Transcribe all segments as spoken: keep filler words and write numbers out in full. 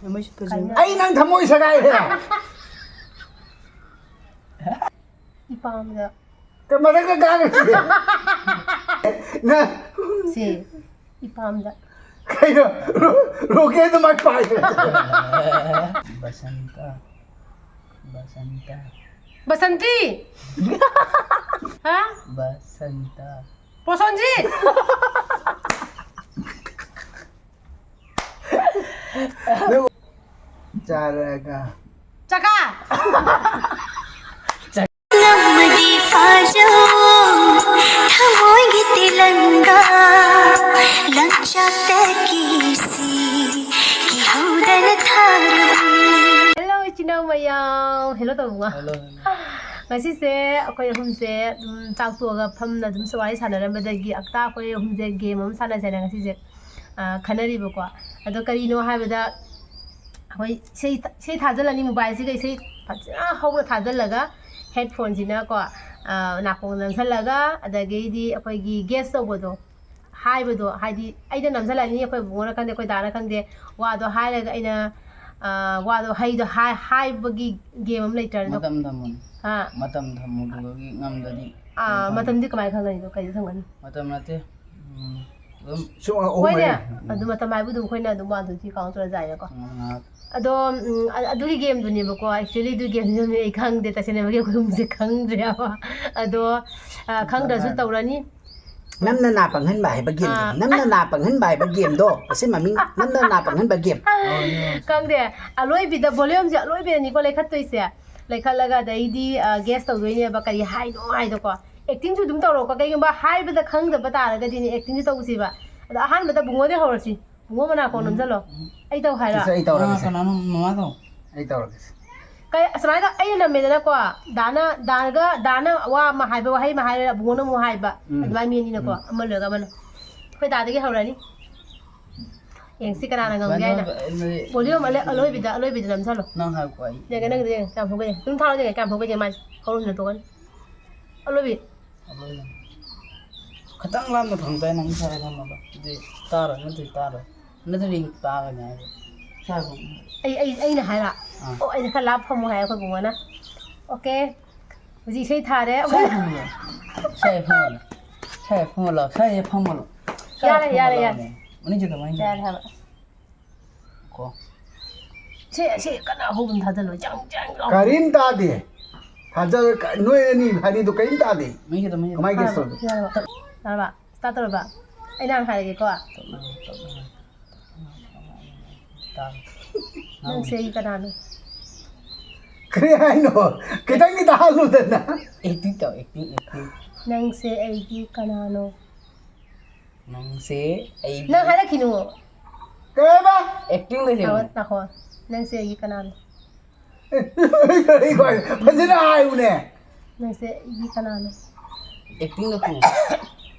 ꯊꯃꯣꯏꯁꯨ ꯐꯖꯩ꯫ ꯑꯩ ꯅꯪ ꯊꯃꯣꯏ ꯁꯦꯒꯥꯏꯔꯦ꯫ ꯏꯄꯥꯝꯗ꯫ ꯀ-, ꯃꯊꯛꯇ ꯀꯥꯔꯤꯁꯦ꯫ ꯅꯪ ꯁꯤ ꯏꯄꯥꯝꯗ꯫ ꯀꯩꯅꯣ? ꯔꯣ-, ꯔꯣꯀꯦꯠ ꯑꯗꯨꯃꯥꯏ ꯄꯥꯏ꯫ ꯕꯁꯟꯇ꯫ ꯕꯁꯟꯇ꯫ ꯕꯁꯟꯇꯤ꯫ ꯍꯥ? ꯕꯁꯟꯇ꯫ ꯄ꯭ꯔꯣꯁꯣꯟꯖꯤꯠ꯫ ꯆꯥꯔꯒ꯫ ꯆꯀꯥ꯫ ꯅꯝꯃꯗꯤ ꯐꯥꯖꯧ, ꯊꯃꯣꯏꯒꯤ ꯇꯦꯂꯪꯒꯥ, ꯂꯪꯆꯥꯛꯇ ꯀꯤꯁꯤ, ꯀꯤꯍꯧꯗꯅ ꯊꯥꯔꯨ꯫ Hello, ꯏꯆꯤꯟ ꯏꯅꯥꯎ ꯃꯌꯥꯝ꯫ Hello ꯇꯧꯕ꯫ Hello, hello. ꯉꯁꯤꯁꯦ ꯑꯩꯈꯣꯏ ꯑꯍꯨꯝꯁꯦ ꯑꯗꯨꯝ ꯆꯥꯛ ꯇꯣꯛꯑꯒ ꯐꯝꯅ ꯑꯗꯨꯝ ꯋꯥꯔꯤ ꯁꯥꯟꯅꯔꯝꯕꯗꯒꯤ ꯑꯛꯇꯥ ꯑꯩꯈꯣꯏ ꯑꯍꯨꯝꯁꯦ game ꯑꯃ ꯁꯥꯟꯅꯁꯦꯅ ꯉꯁꯤꯁꯦ, ꯑ, ꯈꯟꯅꯔꯤꯕꯀꯣ꯫ ꯑꯗꯣ ꯀꯔꯤꯅꯣ ꯍꯥꯏꯕꯗ ꯑꯩꯈꯣꯏ ꯏꯁꯩ, ꯏꯁꯩ ꯊꯥꯖꯤꯜꯂꯅꯤ, mobileꯁꯤꯒ ꯏꯁꯩ ꯐꯖꯅ ꯍꯧꯅ ꯊꯥꯖꯤꯜꯂꯒ headphoneꯁꯤꯅꯀꯣ, ꯑ, ꯅꯥꯀꯣꯡꯗ ꯅꯞꯁꯜꯂꯒ ꯑꯗꯒꯤꯗꯤ ꯑꯩꯈꯣꯏꯒꯤ guess ꯇꯧꯕꯗꯣ, ꯍꯥꯏꯕꯗꯣ, ꯍꯥꯏꯗꯤ ꯑꯩꯅ ꯅꯝꯁꯤꯜꯂꯅꯤ, ꯑꯩꯈꯣꯏ ꯕꯨꯡꯉꯣꯅ ꯈꯪꯗꯦ, ꯑꯩꯈꯣꯏ ꯗꯥꯅ ꯈꯪꯗꯦ, ꯋꯥꯗꯣ ꯍꯥꯏꯔꯒ ꯑꯩꯅ, ꯑ, ꯋꯥꯗꯣ ꯍꯩꯗꯣ ꯍꯥꯏ-, ꯍꯥꯏꯕꯒꯤ game ꯑꯃ ꯂꯩꯇ꯭ꯔꯥ ꯑꯗꯣ? ꯃꯇꯝ ꯊꯝꯃꯨꯅꯦ꯫ ꯍꯥ? ꯃꯇꯝ ꯊꯝꯃꯨ, ꯑꯗꯨꯒꯤ ꯉꯝꯗ꯭ꯔꯗꯤ ꯑꯥ, ꯀꯩꯅꯣ ꯃꯇꯝꯗꯤ ꯀꯃꯥꯏꯅ ꯈꯪꯒꯅꯤ? ꯀꯩꯗ ꯊꯝꯒꯅꯤ? ꯃꯇꯝ ꯅꯠꯇꯦ꯫ ꯎꯝ, ꯑꯗꯨꯝ ꯁꯨꯝ ꯑꯍꯨꯝ ꯍꯣꯏꯅꯦ, ꯃꯔꯤ꯫ ꯑꯗꯨ ꯃꯇꯝ ꯍꯥꯏꯕꯨ ꯑꯗꯨꯝ ꯑꯩꯈꯣꯏꯅ ꯑꯗꯨꯝ one, two, three count ꯇꯧꯔ ꯌꯥꯏꯅꯀꯣ꯫ ꯎꯝ, ꯉꯥꯏꯍꯥꯛ꯫ ꯑꯗꯣ, ꯎꯝ, ꯑ-, ꯑꯗꯨꯒꯤ gameꯗꯨꯅꯦꯕꯀꯣ, actually ꯑꯗꯨꯒꯤ gameꯗꯨꯅꯦ ꯑꯩ ꯈꯪꯗꯦ, ꯇꯁꯦꯡꯅ ꯃꯈꯣꯏ ꯑꯍꯨꯝꯁꯦ ꯈꯪꯗ꯭ꯔꯦꯕ꯫ ꯑꯗꯣ, ꯑ, ꯈꯪꯗ꯭ꯔꯁꯨ ꯇꯧꯔꯅꯤ꯫ ꯅꯝꯅ ꯅꯥ ꯄꯪꯍꯟꯕ ꯍꯥꯏꯕ gameꯗꯨꯅꯤ꯫ ꯑꯥ꯫ ꯅꯝꯅ ꯅꯥ ꯄꯪꯍꯟꯕ ꯍꯥꯏꯕ gameꯗꯣ, ꯑꯁꯤ ꯃꯃꯤꯡ ꯅꯝꯅ ꯅꯥ ꯄꯪꯍꯟꯕ game꯫ ꯈꯪꯗꯦ, ꯑꯂꯣꯏꯕꯤꯗ volumeꯁꯦ ꯑꯂꯣꯏꯕꯤꯗꯅꯤꯀꯣ ꯂꯩꯈꯠꯇꯣꯏꯁꯦ꯫ ꯂꯩꯈꯠꯂꯒ ꯑꯗꯩꯗꯤ, ꯑ, guess ꯇꯧꯗꯣꯏꯅꯦꯕ ꯀꯔꯤ ꯍꯥꯏꯅꯣ ꯍꯥꯏꯗꯣꯀꯣ꯫ Actingꯁꯨ ꯑꯗꯨꯝ ꯇꯧꯔꯣꯀꯣ, ꯀꯩꯒꯨꯝꯕ ꯍꯥꯏꯕꯗ ꯈꯪꯗꯕ ꯇꯥꯔꯒꯗꯤꯅꯦ actingꯁꯨ ꯇꯧꯁꯤꯕ꯫ ꯑꯗꯣ ꯑꯍꯥꯟꯕꯗ ꯕꯨꯡꯉꯣꯗꯩ ꯍꯧꯔꯁꯤ꯫ ꯕꯨꯡꯉꯣ ꯃꯅꯥꯀꯣꯡ ꯎꯝ, ꯅꯝꯁꯤꯜꯂꯣ꯫ ꯎꯝ꯫ ꯑꯩ ꯇꯧ ꯍꯥꯏꯔꯣ? ꯁꯤꯁꯦ ꯑꯩ ꯇꯧꯔꯒꯦ, ꯁꯦ꯫ ꯀꯅꯥꯅꯣ ꯃꯃꯥ ꯇꯧ? ꯑꯩ ꯇꯧꯔꯒꯦ, ꯁꯦ꯫ ꯀꯩ, ꯑꯁꯨꯃꯥꯏꯅ ꯑꯩꯅ ꯅꯝꯃꯦꯗꯅꯀꯣ, ꯗꯥꯅ, ꯗꯥꯒ, ꯗꯥꯅ ꯋꯥ ꯑꯃ ꯍꯥꯏꯕ, ꯋꯥꯍꯩ ꯑꯃ ꯍꯥꯏꯔꯦ, ꯕꯨꯡꯉꯣꯅ ꯑꯃꯨꯛ ꯍꯥꯏꯕ꯫ ꯎꯝ꯫ ꯑꯗꯨꯃꯥꯏꯅ ꯃꯤ ꯑꯅꯤꯅꯀꯣ, ꯎꯝ꯫ ꯑꯃ ꯂꯣꯏꯔꯒ ꯑꯃꯅ꯫ ꯑꯩꯈꯣꯏ ꯗꯥꯗꯒꯤ ꯍꯧꯔꯅꯤ꯫ ꯌꯦꯡꯁꯤ ꯀꯅꯥꯅ ꯉꯝꯒꯦ ꯍꯥꯏꯅ꯫ ꯃꯥꯅ, ꯑꯩ, volume ꯑꯂꯣꯏ-, ꯑꯂꯣꯏꯕꯤꯗ, ꯑꯂꯣꯏꯕꯤꯗ ꯅꯝꯁꯜꯂꯣ꯫ ꯅꯪ ꯍꯥꯏꯌꯨꯀꯣ, ꯑꯩ꯫ ꯌꯦꯡꯒꯦ, ꯅꯪꯒꯤꯗꯣ ꯌꯦꯡꯒꯦ, ꯀꯌꯥꯝ ꯍꯧꯒꯠꯂꯤ? ꯑꯗꯨꯝ ꯊꯥꯔꯣ, ꯌꯦꯡꯒꯦ, ꯀꯌꯥꯝ ꯍꯧꯒꯠꯂꯤ ꯃꯥꯁꯦ꯫ ꯍꯧꯔꯝꯅ ꯇꯣꯛꯀꯅꯤ꯫ ꯑꯂꯣꯏꯕꯤ꯫ ꯑꯂꯣꯏꯕꯤ꯫ ꯈꯤꯇꯪ ꯂꯥꯞꯅ ꯊꯝꯗꯥꯏ ꯅꯪ ꯏꯁꯥꯗ ꯊꯝꯃꯒ꯫ ꯑꯗꯨꯗꯤ ꯇꯥꯔꯣꯏ, ꯅꯠꯇ꯭ꯔꯗꯤ ꯇꯥꯔꯣꯏ꯫ ꯅꯠꯇ꯭ꯔꯗꯤ ꯇꯥꯒꯅꯤ ꯍꯥꯏꯕ꯫ ꯁ꯭ꯋꯥꯏ ꯐꯝꯃꯣ꯫ ꯑꯩ ꯑꯩ ꯑꯩꯅ ꯍꯥꯏꯔ ꯑꯥ꯫ ꯑꯣ ꯑꯩꯅ ꯈꯔ ꯂꯥꯞ ꯐꯝꯃꯣ ꯍꯥꯏ ꯑꯩꯈꯣꯏ ꯕꯨꯡꯉꯣꯅ꯫ ꯑꯣꯀꯦ꯫ ꯍꯧꯖꯤꯛ ꯏꯁꯩ ꯊꯥꯔꯦ꯫ ꯁ꯭ꯋꯥꯏ ꯐꯝꯃꯣ꯫ ꯁ꯭ꯋꯥꯏ ꯐꯝꯃꯣ꯫ ꯁ꯭ꯋꯥꯏ ꯐꯝꯃꯣ ꯂꯥꯎ꯫ ꯁ꯭ꯋꯥꯏ ꯐꯝꯃꯣ ꯂꯥꯎ꯫ ꯁ꯭ꯋꯥꯏ ꯌꯥꯔꯦ, ꯐꯝꯃꯣ ꯌꯥꯔꯦ, ꯂꯥꯎꯅꯦ꯫ ꯌꯥꯔꯦ꯫ ꯃꯅꯤꯡ ꯆꯠꯇ ꯃꯅꯤꯡ ꯆꯠꯇ꯫ ꯌꯥꯔꯦ ꯍꯥꯏꯕ꯫ ꯀꯣ꯫ ꯁꯤ ꯁꯤ ꯀꯟꯅ ꯑꯍꯧꯕ ꯑꯃ ꯊꯥꯖꯜꯂꯣ꯫ ꯆꯪ ꯆꯪ ꯂꯥꯎ꯫ ꯀꯔꯤꯝ ꯇꯥꯗꯦ꯫ ꯊꯥꯖ ꯅꯣꯏ ꯑꯅꯤ ꯍꯥꯏꯔꯤꯗꯣ ꯀꯔꯤꯝ ꯇꯥꯗꯦ꯫ ꯃꯅꯤꯡ ꯆꯠꯇ ꯃꯅꯤꯡ ꯆꯠꯇ꯫ ꯀꯃꯥꯏꯅ ꯒꯦꯁ ꯇꯧꯗꯣꯏꯅꯣ? ꯌꯥꯔꯕ? ꯌꯥꯔꯕ? ꯁ꯭ꯇꯥꯔꯠ ꯇꯧꯔꯕ? ꯑꯩꯅ ꯍꯥꯟꯅ ꯍꯥꯏꯔꯒꯦꯀꯣ꯫ ꯇꯞꯅ ꯇꯞꯅ꯫ ꯇꯥꯡ꯫ ꯅꯪꯁꯦ ꯑꯩꯒꯤ ꯀꯅꯥꯅꯣ? ꯀꯔꯤ ꯍꯥꯏꯅꯣ? ꯈꯤꯇꯪꯗꯤ ꯇꯥꯍꯜꯂꯨꯗꯅ꯫ ꯑꯦꯛꯇꯤꯡ ꯇꯧ, ꯑꯦꯛꯇꯤꯡ, ꯑꯦꯛꯇꯤꯡ꯫ ꯅꯪꯁꯦ ꯑꯩꯒꯤ ꯀꯅꯥꯅꯣ? ꯅꯪꯁꯦ ꯑꯩꯒꯤ ꯅꯪ ꯍꯥꯏꯔꯛꯈꯤꯅꯨ꯫ ꯀꯩ ꯍꯥꯏꯕ? ꯑꯦꯛꯇꯤꯡꯗ ꯇꯥꯈꯣ, ꯌꯦꯡꯉꯨ꯫ ꯇꯥꯈꯣ꯫ ꯅꯪꯁꯦ ꯑꯩꯒꯤ ꯀꯅꯥꯅꯣ? ꯀꯔꯤ ꯀꯣꯏ? ꯐꯖꯅ ꯍꯥꯏꯌꯨꯅꯦ꯫ ꯅꯪꯁꯦ ꯑꯩꯒꯤ ꯀꯅꯥꯅꯣ? ꯑꯦꯛꯇꯤꯡꯗ ꯇꯧ꯫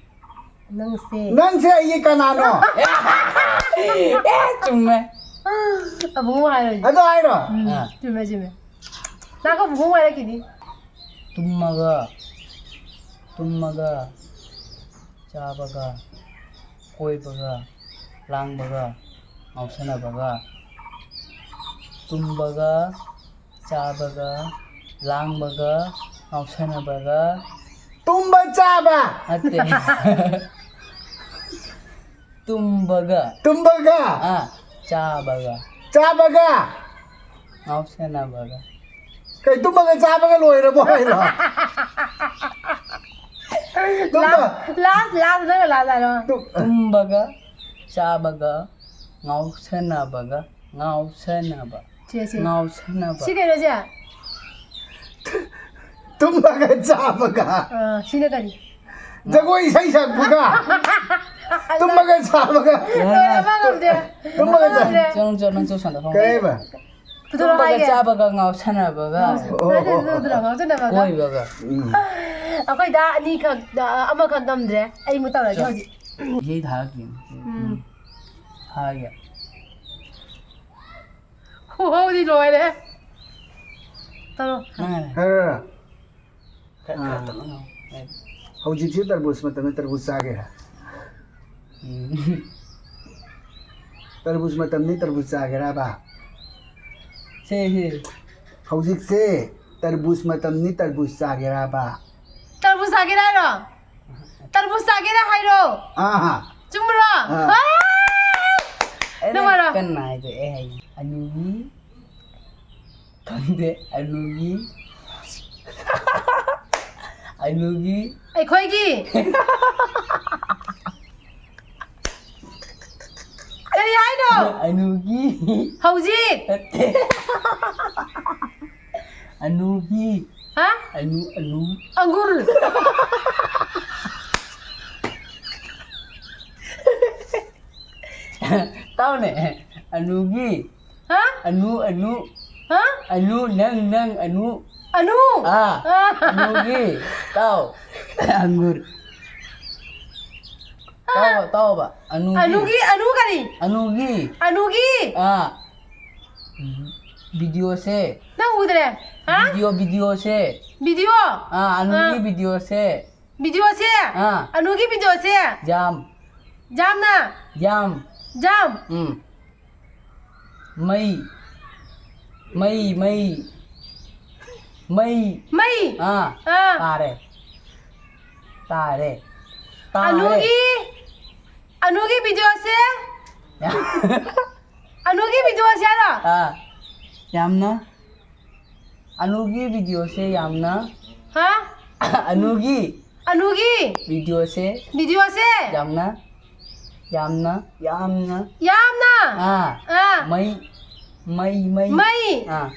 ꯅꯪꯁꯦ ꯅꯪꯁꯦ ꯑꯩꯒꯤ ꯀꯅꯥꯅꯣ? ꯑꯦ, ꯆꯨꯝꯃꯦ꯫ ꯑꯕꯨꯡꯉꯣ ꯍꯥꯏꯔꯣ꯫ ꯑꯗꯨ ꯍꯥꯏꯔꯣ? ꯎꯝ, ꯑꯥ꯫ ꯆꯨꯝꯃꯦ, ꯆꯨꯝꯃꯦ꯫ ꯂꯥꯛꯈꯣ, ꯑꯕꯨꯡꯉꯣ ꯍꯥꯏꯔꯛꯈꯤꯅꯤ꯫ ꯇꯨꯝꯃꯒ, ꯇꯨꯝꯃꯒ, ꯆꯥꯕꯒ, ꯀꯣꯏꯕꯒ, ꯂꯥꯡꯕꯒ, ꯉꯥꯎꯁꯟꯅꯕꯒ, ꯇꯨꯝꯕꯒ, ꯆꯥꯕꯒ, ꯂꯥꯡꯕꯒ, ꯉꯥꯎꯁꯟꯅꯕꯒ꯫ ꯇꯨꯝꯕ ꯆꯥꯕ꯫ ꯅꯠꯇꯦ꯫ ꯇꯨꯝꯕꯒ꯫ ꯇꯨꯝꯕꯒ꯫ ꯑꯥ, ꯆꯥꯕꯒ꯫ ꯆꯥꯕꯒ꯫ ꯉꯥꯎꯁꯟꯅꯕꯒ꯫ ꯀꯩ ꯇꯨꯝꯕꯒ ꯆꯥꯕꯒ ꯂꯣꯏꯔꯕꯣ ꯍꯥꯏꯔꯣ? ꯇꯨꯝꯕ-, ꯂꯥꯁ, ꯂꯥꯁ, ꯂꯥꯁ, ꯅꯪꯅ ꯂꯥꯁ ꯍꯥꯏꯔꯣ꯫ ꯇꯨꯝ-, ꯇꯨꯝꯕꯒ, ꯆꯥꯕꯒ, ꯉꯥꯎꯁꯟꯅꯕꯒ, ꯉꯥꯎꯁꯟꯅꯕ꯫ ꯁꯦ, ꯁꯦ꯫ ꯉꯥꯎꯁꯟꯅꯕ꯫ ꯁꯤ ꯀꯩꯅꯣꯁꯦ? ꯇꯨꯝꯕꯒ ꯆꯥꯕꯒ꯫ ꯑꯥ, ꯁꯤꯅ ꯀꯔꯤ? ꯖꯒꯣꯏ ꯏꯁꯩ ꯁꯛꯄꯒ꯫ ꯇꯨꯝꯕꯒ ꯆꯥꯕꯒ꯫ ꯂꯣꯏꯔꯦ, ꯑꯃ ꯉꯝꯗꯦ꯫ ꯇꯨꯝꯕꯒ ꯆꯥ-, ꯉꯝꯗꯦ꯫ ꯆꯪ, ꯆꯪ, ꯅꯪ ꯆꯪ, ꯁꯥꯟꯅꯐꯝ꯫ ꯀꯩ ꯍꯥꯏꯕ? ꯄꯨꯊꯣꯔꯛꯑꯣ ꯇꯨꯝꯕꯒ ꯍꯥꯏꯒꯦ꯫ ꯆꯥꯕꯒ ꯉꯥꯎꯁꯟꯅꯕꯒ꯫ ꯉꯥꯎꯁ-, ꯑꯣ, ꯑꯣ, ꯑꯣ꯫ ꯅꯠꯇꯦ, ꯅꯠꯇꯦ, ꯉꯥꯎꯁꯟꯅꯕꯒ꯫ ꯀꯣꯏꯕꯒ꯫ ꯎꯝ꯫ ꯑꯩꯈꯣꯏꯗ ꯑꯅꯤꯈꯛ, ꯑꯃꯈꯛ ꯉꯝꯗ꯭ꯔꯦ꯫ ꯑꯩ ꯑꯃꯨꯛ ꯇꯧꯔꯒꯦ ꯆꯣ꯫ ꯍꯧꯖꯤꯛ꯫ ꯏꯁꯩ ꯊꯥꯔꯛꯀꯦ꯫ ꯎꯝ꯫ ꯊꯥꯔꯒꯦ꯫ ꯈꯨꯍꯧꯗꯤ ꯂꯣꯏꯔꯦ꯫ ꯇꯧꯔꯣ꯫ ꯅꯪ ꯍꯥꯟꯅ꯫ ꯍꯥꯏꯔꯣꯔꯥ? ꯈꯔ, ꯈꯔ ꯑꯥ꯫ ꯇꯞꯅ ꯉꯥꯡꯉꯣ꯫ ꯍꯧꯖꯤꯛꯁꯦ ꯇꯔꯕꯨꯖ ꯃꯇꯝꯅꯤ, ꯇꯔꯕꯨꯖ ꯆꯥꯒꯦ꯫ ꯎꯝ꯫ ꯇꯔꯕꯨꯖ ꯃꯇꯝꯅꯤ, ꯇꯔꯕꯨꯖ ꯆꯥꯒꯦꯔꯕ? ꯁꯦ, ꯁꯦ꯫ ꯍꯧꯖꯤꯛꯁꯦ ꯇꯔꯕꯨꯖ ꯃꯇꯝꯅꯤ, ꯇꯔꯕꯨꯖ ꯆꯥꯒꯦꯔꯕ? ꯇꯔꯕꯨꯖ ꯆꯥꯒꯦꯔ ꯍꯥꯏꯔꯣ? ꯇꯔꯕꯨꯖ ꯆꯥꯒꯦꯔ ꯍꯥꯏꯔꯣ? ꯑꯥ꯫ ꯆꯨꯝꯕ꯭ꯔꯣ? ꯑꯥ꯫ ꯍꯥꯏ! ꯑꯩꯅ ꯅꯨꯡꯉꯥꯏꯔꯣ? ꯀꯟꯅ ꯍꯥꯏꯗꯣꯛꯑꯦ ꯍꯥꯏꯌꯦ꯫ ꯑꯅꯨꯒꯤ ꯈꯪꯗꯦ, ꯑꯅꯨꯒꯤ꯫ ꯑꯅꯨꯒꯤ꯫ ꯑꯩꯈꯣꯏꯒꯤ꯫ ꯀꯔꯤ ꯍꯥꯏꯅꯣ? ꯑꯅꯨꯒꯤ꯫ ꯍꯧꯖꯤꯛ꯫ ꯅꯠꯇꯦ꯫ ꯑꯅꯨꯒꯤ꯫ ꯍꯥ? ꯑꯅꯨ, ꯑꯅꯨ꯫ ꯑꯪꯒꯨꯔ꯫ ꯇꯥꯎꯅꯦ꯫ ꯑꯅꯨꯒꯤ꯫ ꯍꯥ? ꯑꯅꯨ, ꯑꯅꯨ꯫ ꯍꯥ? ꯑꯅꯨ, ꯅꯪ, ꯅꯪ, ꯑꯅꯨ꯫ ꯑꯅꯨ? ꯑꯥ꯫ ꯑꯥ꯫ ꯑꯅꯨꯒꯤ꯫ ꯇꯥꯎ꯫ ꯑꯪꯒꯨꯔ꯫ ꯇꯥꯎꯕ, ꯇꯥꯎꯕ꯫ ꯑꯅꯨꯒꯤ꯫ ꯑꯅꯨꯒꯤ, ꯑꯅꯨ ꯀꯔꯤ? ꯑꯅꯨꯒꯤ꯫ ꯑꯅꯨꯒꯤ? ꯑꯥ꯫ ꯚꯤꯗꯤꯑꯣꯁꯦ꯫ ꯅꯪ ꯎꯗ꯭ꯔꯦ? ꯍꯥ? ꯚꯤꯗꯤꯑꯣ, ꯚꯤꯗꯤꯑꯣꯁꯦ꯫ ꯚꯤꯗꯤꯑꯣ? ꯑꯥ, ꯑꯅꯨꯒꯤ ꯑꯥ꯫ ꯚꯤꯗꯤꯑꯣꯁꯦ꯫ ꯚꯤꯗꯤꯑꯣꯁꯦ? ꯑꯥ꯫ ꯑꯅꯨꯒꯤ ꯚꯤꯗꯤꯑꯣꯁꯦ? ꯌꯥꯝ꯫ ꯌꯥꯝꯅ? ꯌꯥꯝ꯫ ꯌꯥꯝ? ꯎꯝ꯫ ꯃꯩ꯫ ꯃꯩ, ꯃꯩ꯫ ꯃꯩ꯫ ꯃꯩ? ꯑꯥ꯫ ꯑꯥ꯫ ꯇꯥꯔꯦ꯫ ꯇꯥꯔꯦ꯫ ꯇꯥꯔꯦ꯫ ꯑꯅꯨꯒꯤ, ꯑꯅꯨꯒꯤ ꯚꯤꯗꯤꯑꯣꯁꯦ? ꯑꯅꯨꯒꯤ ꯚꯤꯗꯤꯑꯣꯁꯦ ꯍꯥꯏꯔꯣ? ꯑꯥ꯫ ꯌꯥꯝꯅ ꯑꯅꯨꯒꯤ ꯚꯤꯗꯤꯑꯣꯁꯦ ꯌꯥꯝꯅ ꯍꯥ? ꯑꯅꯨꯒꯤ ꯑꯅꯨꯒꯤ ꯚꯤꯗꯤꯑꯣꯁꯦ ꯚꯤꯗꯤꯑꯣꯁꯦ ꯌꯥꯝꯅ, ꯌꯥꯝꯅ, ꯌꯥꯝꯅ ꯌꯥꯝꯅ ꯑꯥ, ꯑꯥ꯫ ꯃꯩ, ꯃꯩ, ꯃꯩ꯫ ꯃꯩ꯫ ꯑꯥ,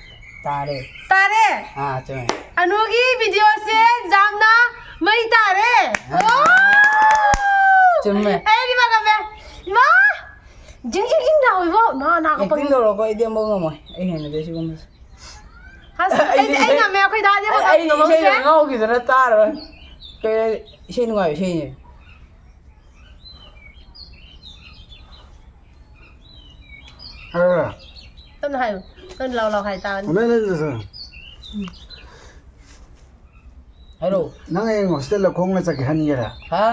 ꯇꯥꯔꯦ꯫ ꯇꯥꯔꯦ꯫ ꯑꯥ, ꯆꯨꯝꯃꯦ꯫ ꯑꯅꯨꯒꯤ ꯚꯤꯗꯤꯑꯣꯁꯦ ꯌꯥꯝꯅ ꯃꯩ ꯇꯥꯔꯦ꯫ ꯑꯥ꯫ ꯑꯣ! ꯆꯨꯝꯃꯦ꯫ ꯑꯩꯗꯤ ꯃꯥ ꯉꯝꯃꯦ꯫ ꯏꯃꯥ! ꯖꯤꯡ, ꯖꯤꯡ, ꯖꯤꯡ ꯂꯥꯎꯋꯤꯕꯣ꯫ ꯏꯃꯥ, ꯅꯥ ꯀꯞꯄꯅꯤ꯫ ꯑꯦꯛꯇꯤꯡ ꯇꯧꯔꯣꯀꯣ, ꯑꯩꯗꯤ ꯑꯃꯨꯛ ꯉꯝꯃꯣꯏ꯫ ꯑꯩ ꯍꯩꯅꯗꯦ ꯁꯤꯒꯨꯝꯕꯁꯦ꯫ ꯑꯁ, ꯑꯩꯗꯤ, ꯑꯩꯗꯤ ꯑꯩ ꯏꯁꯩ, ꯉꯝꯃꯦ, ꯑꯩꯈꯣꯏ ꯗꯥꯗꯤ ꯑꯃꯨꯛ ꯑꯩ, ꯑꯩ ꯏꯁꯩ ꯉꯝꯃꯣꯏꯁꯦ꯫ ꯉꯥꯎꯈꯤꯗꯅ ꯇꯥꯔꯣꯏ꯫ ꯀꯩ, ꯏꯁꯩ ꯅꯨꯡꯉꯥꯏꯕ ꯏꯁꯩꯅꯦ꯫ ꯑꯥ꯫ ꯇꯞꯅ ꯍꯥꯏꯌꯨ꯫ ꯀꯟꯅ ꯂꯥꯎ ꯂꯥꯎ ꯍꯥꯏ ꯇꯥꯔꯅꯤ꯫ ꯑꯃ ꯂꯩꯔꯁꯨ꯫ ꯍꯥꯏꯔꯛꯑꯣ꯫ ꯅꯪ ꯍꯌꯦꯡ ꯍꯣꯁꯇꯦꯜꯗ ꯈꯣꯡꯅ ꯆꯠꯀꯦ ꯍꯟꯒꯦꯔꯥ? ꯍꯥ?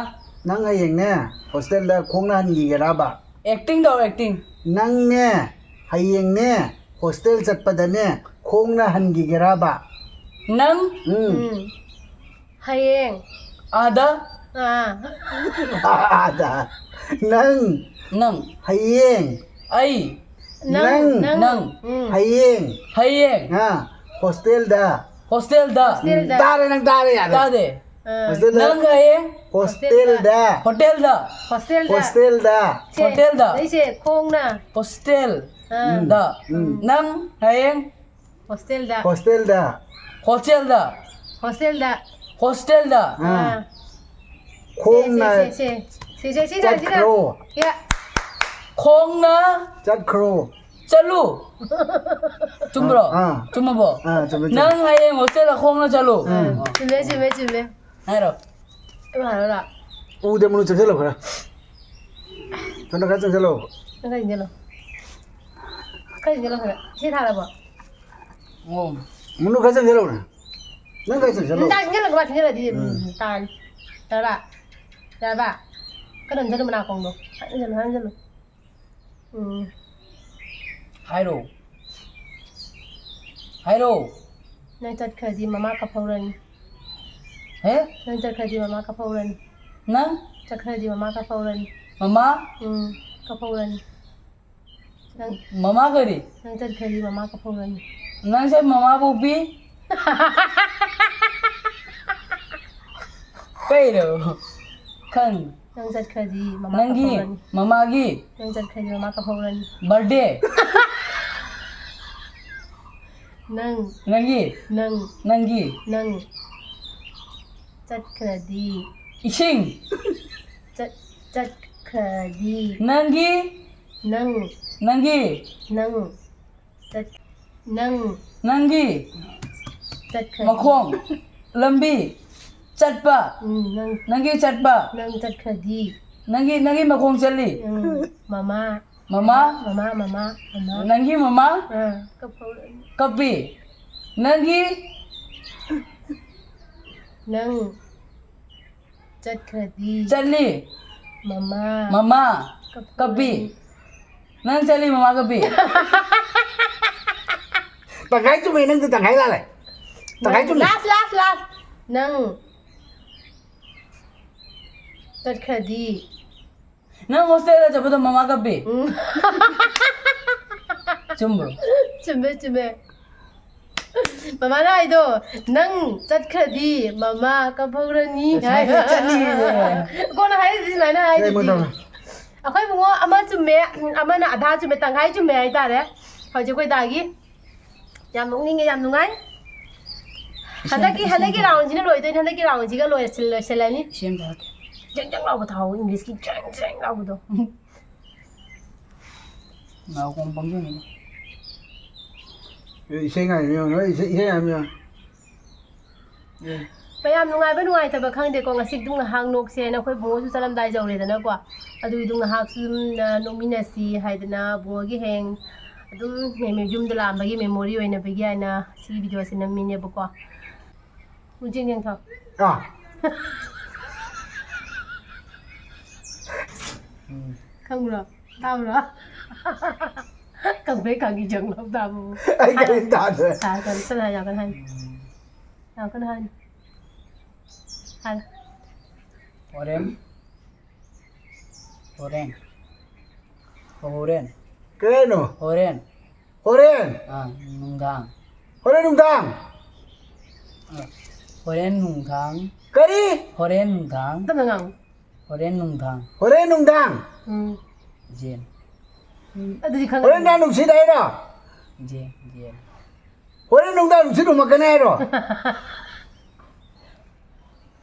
ꯅꯪ ꯍꯌꯦꯡꯅꯦ, ꯍꯣꯁꯇꯦꯜꯗ ꯈꯣꯡꯅ ꯍꯟꯈꯤꯒꯦꯔꯕ? ꯑꯦꯛꯇꯤꯡ ꯇꯧ, ꯑꯦꯛꯇꯤꯡ꯫ ꯅꯪꯅꯦ, ꯍꯌꯦꯡꯅꯦ, ꯍꯣꯁꯇꯦꯜ ꯆꯠꯄꯗꯅꯦ, ꯈꯣꯡꯅ ꯍꯟꯈꯤꯒꯦꯔꯕ? ꯅꯪ ꯎꯝ꯫ ꯎꯝ꯫ ꯍꯌꯦꯡ꯫ ꯑꯥꯗ꯫ ꯑꯥ꯫ ꯑꯥꯗ꯫ ꯅꯪ ꯅꯪ꯫ ꯍꯌꯦꯡ꯫ ꯑꯩ꯫ ꯅꯪ, ꯅꯪ꯫ ꯅꯪ꯫ ꯎꯝ꯫ ꯍꯌꯦꯡ꯫ ꯍꯌꯦꯡ꯫ ꯑꯥ, ꯍꯣꯁꯇꯦꯜꯗ꯫ ꯍꯣꯁꯇꯦꯜꯗ꯫ ꯍꯣꯁꯇꯦꯜꯗ꯫ ꯇꯥꯔꯦ, ꯅꯪ ꯇꯥꯔꯦ, ꯌꯥꯔꯦ꯫ ꯇꯥꯗꯦ꯫ ꯑꯥ꯫ ꯍꯣꯁꯇꯦꯜꯗ꯫ ꯅꯪ ꯍꯌꯦꯡ꯫ ꯍꯣꯁꯇꯦꯜꯗ꯫ ꯍꯣꯇꯦꯜꯗ꯫ ꯍꯣꯁꯇꯦꯜꯗ꯫ ꯍꯣꯁꯇꯦꯜꯗ꯫ ꯁꯦ, ꯍꯣꯇꯦꯜꯗ꯫ ꯑꯩꯁꯦ ꯈꯣꯡꯅ꯫ ꯍꯣꯁꯇꯦꯜ꯫ ꯑꯥ꯫ ꯗ꯫ ꯎꯝ꯫ ꯅꯪ ꯍꯌꯦꯡ꯫ ꯍꯣꯁꯇꯦꯜꯗ꯫ ꯍꯣꯁꯇꯦꯜꯗ꯫ ꯍꯣꯁꯇꯦꯜꯗ꯫ ꯍꯣꯁꯇꯦꯜꯗ꯫ ꯍꯣꯁꯇꯦꯜꯗ꯫ ꯑꯥ꯫ ꯑꯥ꯫ ꯈꯣꯡꯅ ꯁꯦ, ꯁꯦ, ꯁꯦ, ꯁꯦ꯫ ꯁꯦ, ꯁꯦ, ꯁꯤ ꯁꯥꯏꯁꯤꯗ꯫ ꯆꯠꯈ꯭ꯔꯣ꯫ ꯌꯥ꯫ ꯈꯣꯡꯅ ꯆꯠꯈ꯭ꯔꯣ꯫ ꯆꯠꯂꯨ꯫ ꯆꯨꯝꯕ꯭ꯔꯣ? ꯑꯥ, ꯑꯥ꯫ ꯆꯨꯝꯃꯕꯣ? ꯑꯥ, ꯆꯨꯝꯃꯦ, ꯆꯨꯝꯃꯦ꯫ ꯅꯪ ꯍꯌꯦꯡ ꯍꯣꯁꯇꯦꯜꯗ ꯈꯣꯡꯅ ꯆꯠꯂꯨ꯫ ꯎꯝ꯫ ꯆꯨꯝꯃꯦ, ꯆꯨꯝꯃꯦ, ꯆꯨꯝꯃꯦ꯫ ꯍꯥꯏꯔꯣ꯫ ꯑꯩ ꯍꯥꯏꯔꯣꯔꯥ? ꯎꯗ ꯃꯅꯨꯡ ꯆꯪꯁꯤꯜꯂꯣ ꯈꯔ꯫ ꯁꯣꯝꯗ ꯈꯔ ꯆꯪꯁꯤꯜꯂꯣ꯫ ꯅꯪ ꯈꯔ ꯆꯪꯁꯤꯜꯂꯣ꯫ ꯈꯔ ꯆꯪꯁꯤꯜꯂꯣ ꯈꯔ꯫ ꯁꯤ ꯊꯥꯔꯕꯣ? ꯑꯣ꯫ ꯃꯅꯨꯡ ꯈꯔ ꯆꯪꯁꯤꯜꯂꯣ꯫ ꯅꯪ ꯈꯔ ꯆꯪꯁꯤꯜꯂꯣ꯫ ꯅꯨꯡꯗꯥꯡ ꯆꯪꯁꯤꯜꯂꯒ ꯆꯪꯁꯤꯜꯂꯗꯤ, ꯎꯝ꯫ ꯎꯝ, ꯇꯥꯔꯅꯤ꯫ ꯌꯥꯔꯕ? ꯌꯥꯔꯕ? ꯀꯟꯅ ꯅꯝꯁꯤꯜꯂꯨ ꯃꯅꯥꯀꯣꯡꯗꯣ꯫ ꯀꯟꯅ ꯅꯝꯁꯤꯜꯂꯨ, ꯀꯟꯅ ꯅꯝꯁꯤꯜꯂꯨ꯫ ꯎꯝ꯫ ꯍꯥꯏꯔꯣ꯫ ꯍꯥꯏꯔꯣ꯫ ꯅꯪ ꯆꯠꯈ꯭ꯔꯗꯤ ꯃꯃꯥ ꯀꯞꯍꯧꯔꯅꯤ꯫ ꯍꯦ? ꯅꯪ ꯆꯠꯈ꯭ꯔꯗꯤ ꯃꯃꯥ ꯀꯞꯍꯧꯔꯅꯤ꯫ ꯅꯪ? ꯆꯠꯈ꯭ꯔꯗꯤ ꯃꯃꯥ ꯀꯞꯍꯧꯔꯅꯤ꯫ ꯃꯃꯥ? ꯎꯝ, ꯀꯞꯍꯧꯔꯅꯤ꯫ ꯅꯪ ꯃꯃꯥ ꯀꯔꯤ? ꯅꯪ ꯆꯠꯈ꯭ꯔꯗꯤ ꯃꯃꯥ ꯀꯞꯍꯧꯔꯅꯤ꯫ ꯅꯪꯁꯦ ꯃꯃꯥ ꯄꯣꯛꯄꯤ? ꯀꯩꯅꯣ? ꯈꯪ-, ꯅꯪ ꯆꯠꯈ꯭ꯔꯗꯤ ꯃꯃꯥ ꯅꯪꯒꯤ ꯀꯞꯍꯧꯔꯅꯤ꯫ ꯃꯃꯥꯒꯤ ꯅꯪ ꯆꯠꯈ꯭ꯔꯗꯤ ꯃꯃꯥ ꯀꯞꯍꯧꯔꯅꯤ꯫ ꯕꯥꯔꯗꯦ꯫ ꯅꯪ꯫ ꯅꯪꯒꯤ꯫ ꯅꯪ꯫ ꯅꯪꯒꯤ꯫ ꯅꯪ꯫ ꯆꯠꯈ꯭ꯔꯗꯤ꯫ ꯏꯁꯤꯡ꯫ ꯆꯠ-, ꯆꯠꯈ꯭ꯔꯗꯤ꯫ ꯅꯪꯒꯤ꯫ ꯅꯪ꯫ ꯅꯪꯒꯤ꯫ ꯅꯪ꯫ ꯆꯠ-, ꯅꯪ꯫ ꯅꯪꯒꯤ꯫ ꯆꯠꯈ꯭ꯔꯗꯤ꯫ ꯃꯈꯣꯡ꯫ ꯂꯝꯕꯤ꯫ ꯆꯠꯄ꯫ ꯎꯝ, ꯅꯪ꯫ ꯅꯪꯒꯤ ꯆꯠꯄ꯫ ꯅꯪ ꯆꯠꯈ꯭ꯔꯗꯤ꯫ ꯅꯪꯒꯤ, ꯅꯪꯒꯤ ꯃꯈꯣꯡ ꯆꯠꯂꯤ꯫ ꯎꯝ, ꯃꯃꯥ꯫ ꯃꯃꯥ꯫ ꯃꯃꯥ, ꯃꯃꯥ, ꯃꯃꯥ꯫ ꯅꯪꯒꯤ ꯃꯃꯥ꯫ ꯑꯥ, ꯀꯞꯍꯧꯔꯅꯤ꯫ ꯀꯞꯄꯤ꯫ ꯅꯪꯒꯤ꯫ ꯅꯪ꯫ ꯆꯠꯈ꯭ꯔꯗꯤ꯫ ꯆꯠꯂꯤ꯫ ꯃꯃꯥ꯫ ꯃꯃꯥ꯫ ꯀꯞꯄꯤ꯫ ꯅꯪ ꯆꯠꯂꯤ ꯃꯃꯥ ꯀꯞꯄꯤ꯫ ꯇꯪꯈꯥꯏ ꯆꯨꯝꯃꯦ, ꯅꯪꯗꯤ ꯇꯪꯈꯥꯏ ꯂꯥꯜꯂꯦ꯫ ꯇꯪꯈꯥꯏ ꯆꯨꯝꯃꯦ꯫ Last, last, last. ꯅꯪ ꯆꯠꯈ꯭ꯔꯗꯤ꯫ ꯅꯪ ꯍꯣꯁꯇꯦꯜꯗ ꯆꯠꯄꯗꯣ ꯃꯃꯥ ꯀꯞꯄꯤ꯫ ꯎꯝ꯫ ꯆꯨꯝꯕ꯭ꯔꯣ? ꯆꯨꯝꯃꯦ, ꯆꯨꯝꯃꯦ꯫ ꯃꯃꯥꯅ ꯍꯥꯏꯗꯣ, "ꯅꯪ ꯆꯠꯈ꯭ꯔꯗꯤ ꯃꯃꯥ ꯀꯞꯍꯧꯔꯅꯤ" ꯍꯥꯏ꯫ ꯆꯠꯅꯤꯌꯦ꯫ ꯀꯣꯟꯅ ꯍꯥꯏꯔꯤꯗꯤ ꯁꯨꯃꯥꯏꯅ ꯍꯥꯏꯗꯨꯗꯤ꯫ ꯀꯩ ꯃꯇꯝ? ꯑꯩꯈꯣꯏ ꯏꯕꯨꯡꯉꯣ ꯑꯃ ꯆꯨꯝꯃꯦ, ꯑꯃꯅ ꯑꯙꯥ ꯆꯨꯝꯃꯦ, ꯇꯪꯈꯥꯏ ꯆꯨꯝꯃꯦ ꯍꯥꯏꯇꯥꯔꯦ꯫ ꯍꯧꯖꯤꯛ ꯑꯩꯈꯣꯏ ꯗꯥꯒꯤ꯫ ꯌꯥꯝ ꯅꯣꯛꯅꯤꯡꯉꯦ, ꯌꯥꯝ ꯅꯨꯡꯉꯥꯏ꯫ ꯏꯁꯩ ꯍꯟꯗꯛꯀꯤ, ꯑꯝꯇ, ꯏꯁꯩ ꯍꯟꯗꯛꯀꯤ ꯑꯝꯇ꯫ Roundꯁꯤꯅ ꯂꯣꯏꯗꯣꯏꯅꯦ, ꯍꯟꯗꯛꯀꯤ roundꯁꯤꯒ ꯂꯣꯏꯁꯤꯜ-, ꯂꯣꯏꯁꯤꯜꯂꯅꯤ꯫ ꯏꯁꯩ ꯑꯝꯇ ꯍꯥꯞꯀꯦ꯫ ꯖꯦꯡ ꯖꯦꯡ ꯂꯥꯎꯕ ꯊꯥꯎ, Englishꯀꯤ ꯖꯦꯡ ꯖꯦꯡ ꯂꯥꯎꯕꯗꯣ꯫ ꯉꯥꯎ ꯀꯣꯡ ꯄꯪꯖꯦꯡ꯫ ꯑꯦ, ꯏꯁꯩ ꯉꯥꯏꯕ ꯌꯦꯡꯉꯣ, ꯅꯣꯏ ꯏꯁꯩ, ꯏꯁꯩ ꯉꯥꯏꯕ ꯌꯦꯡꯉꯣ꯫ ꯑꯦ꯫ ꯃꯌꯥꯝ ꯅꯨꯡꯉꯥꯏꯕ ꯅꯨꯡꯉꯥꯏꯇꯕ ꯈꯪꯗꯦꯀꯣ, ꯉꯁꯤ ꯑꯗꯨꯝ ꯉꯥꯏꯍꯥꯛ ꯅꯣꯛꯁꯦꯅ ꯑꯩꯈꯣꯏ ꯕꯨꯡꯉꯣꯁꯨ ꯆꯠꯂꯝꯗꯥꯏ ꯌꯧꯔꯦꯗꯅꯀꯣ, ꯑꯗꯨꯒꯤ ꯑꯗꯨꯝ ꯉꯥꯏꯍꯥꯛꯁꯨ ꯑꯗꯨꯝ, ꯑ, ꯅꯣꯛꯃꯤꯟꯅꯁꯤ ꯍꯥꯏꯗꯅ ꯕꯨꯡꯉꯣꯒꯤ ꯍꯌꯦꯡ ꯑꯗꯨꯝ ꯃꯦꯃꯣ-, ꯌꯨꯝꯗ ꯂꯥꯛꯑꯝꯕꯒꯤ memory ꯑꯣꯏꯅꯕꯒꯤ ꯍꯥꯏꯅ ꯁꯤꯒꯤ videoꯁꯦ ꯅꯝꯃꯤꯅꯦꯕꯀꯣ꯫ ꯎꯆꯦꯛ ꯌꯦꯡꯊꯧ꯫ ꯑꯥ꯫ ꯎꯝ꯫ ꯈꯪꯕ꯭ꯔꯣ? ꯇꯥꯕ꯭ꯔꯣ? ꯈꯪꯕ꯭ꯔꯩ ꯈꯪꯉꯤ ꯆꯪꯂꯧ ꯇꯥꯕꯕꯨ꯫ ꯑꯩ ꯀꯔꯤꯝ ꯇꯥꯗ꯭ꯔꯦ꯫ ꯇꯥ-, ꯇꯥ-, ꯇꯥ-, ꯌꯥꯝ ꯀꯟꯅ ꯍꯥꯏꯅꯨ꯫ ꯎꯝ꯫ ꯌꯥꯝ ꯀꯟꯅ ꯍꯥꯏꯅꯨ꯫ ꯍꯥꯏ꯫ ꯍꯣꯔꯦꯟ꯫ ꯍꯣꯔꯦꯟ꯫ ꯍꯣꯔꯦꯟ꯫ ꯀꯩ ꯍꯥꯏꯅꯣ? ꯍꯣꯔꯦꯟ꯫ ꯍꯣꯔꯦꯟ꯫ ꯑꯥ, ꯅꯨꯡꯗꯥꯡ꯫ ꯍꯣꯔꯦꯟ ꯅꯨꯡꯗꯥꯡ꯫ ꯑꯥ, ꯍꯣꯔꯦꯟ ꯅꯨꯡꯗꯥꯡ꯫ ꯀꯔꯤ? ꯍꯣꯔꯦꯟ ꯅꯨꯡꯗꯥꯡ꯫ ꯇꯞꯅ ꯉꯥꯡꯉꯨ꯫ ꯍꯣꯔꯦꯟ ꯅꯨꯡꯗꯥꯡ꯫ ꯍꯣꯔꯦꯟ ꯅꯨꯡꯗꯥꯡ꯫ ꯎꯝ꯫ ꯖꯦꯟ꯫ ꯎꯝ, ꯑꯗꯨꯗꯤ ꯈꯪꯉꯦ꯫ ꯍꯣꯔꯦꯟ ꯅꯨꯡꯗꯥꯡ ꯅꯨꯡꯁꯤꯠ ꯍꯥꯏꯔꯣ? ꯖꯦꯟ, ꯖꯦꯟ꯫ ꯍꯣꯔꯦꯟ ꯅꯨꯡꯗꯥꯡ ꯅꯨꯡꯁꯤꯠ ꯍꯨꯝꯃꯛꯀꯅꯤ ꯍꯥꯏꯔꯣ?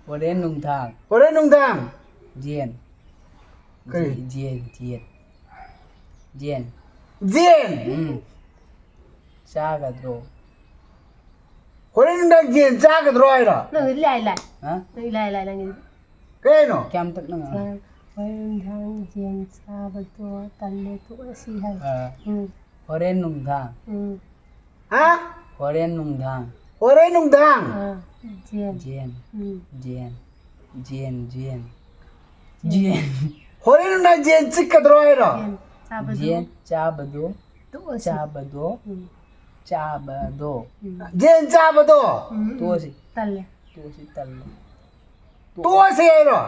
ꯍꯣꯔꯦꯟ ꯅꯨꯡꯗꯥꯡ꯫ ꯍꯣꯔꯦꯟ ꯅꯨꯡꯗꯥꯡ꯫ ꯖꯦꯟ꯫ ꯀꯔꯤ? ꯖꯦ-, ꯖꯦꯟ, ꯖꯦꯟ꯫ ꯖꯦꯟ? ꯖꯦꯟ? ꯎꯝ꯫ ꯆꯥꯒꯗ꯭ꯔꯣ? ꯍꯣꯔꯦꯟ ꯅꯨꯡꯗꯥꯡ ꯖꯦꯟ ꯆꯥꯒꯗ꯭ꯔꯣ ꯍꯥꯏꯔꯣ? ꯅꯪꯗꯤ ꯂꯥꯏ ꯂꯥꯏ꯫ ꯍꯥ? ꯅꯪꯗꯤ ꯂꯥꯏ ꯂꯥꯏ ꯅꯪꯒꯤꯗꯤ꯫ ꯀꯩꯅꯣ? ꯀꯌꯥꯝ ꯇꯞꯅ ꯉꯥꯡꯉꯣ? ꯍꯣꯔꯦꯟ ꯅꯨꯡꯗꯥꯡ ꯌꯦꯟ ꯆꯥꯕꯗꯣ ꯇꯜꯂꯦ, ꯇꯣꯛꯑꯁꯤ ꯍꯥꯏ꯫ ꯑꯥ꯫ ꯎꯝ꯫ ꯍꯣꯔꯦꯟ ꯅꯨꯡꯗꯥꯡ꯫ ꯎꯝ꯫ ꯍꯥ? ꯍꯣꯔꯦꯟ ꯅꯨꯡꯗꯥꯡ꯫ ꯍꯣꯔꯦꯟ ꯅꯨꯡꯗꯥꯡ꯫ ꯑꯥ, ꯖꯦꯟ꯫ ꯖꯦꯟ꯫ ꯎꯝ꯫ ꯖꯦꯟ꯫ ꯖꯦꯟ, ꯖꯦꯟ꯫ ꯖꯦꯟ꯫ ꯖꯦꯟ꯫ ꯍꯣꯔꯦꯟ ꯅꯨꯡꯗꯥꯡ ꯖꯦꯟ ꯆꯤꯛꯀꯗ꯭ꯔꯣ ꯍꯥꯏꯔꯣ? ꯌꯦꯟ ꯆꯥꯕꯗꯨ ꯌꯦꯟ ꯆꯥꯕꯗꯣ ꯇꯣꯛꯑꯁꯤ꯫ ꯆꯥꯕꯗꯣ ꯎꯝ, ꯆꯥꯕꯗꯣ ꯎꯝ, ꯖꯦꯟ ꯆꯥꯕꯗꯣ ꯎꯝ, ꯎꯝ. ꯇꯣꯛꯑꯁꯤ꯫ ꯇꯜꯂꯦ. ꯇꯣꯛꯑꯁꯤ ꯇꯜꯂꯦ. ꯇꯣꯛꯑꯁꯤ ꯍꯥꯏꯔꯣ?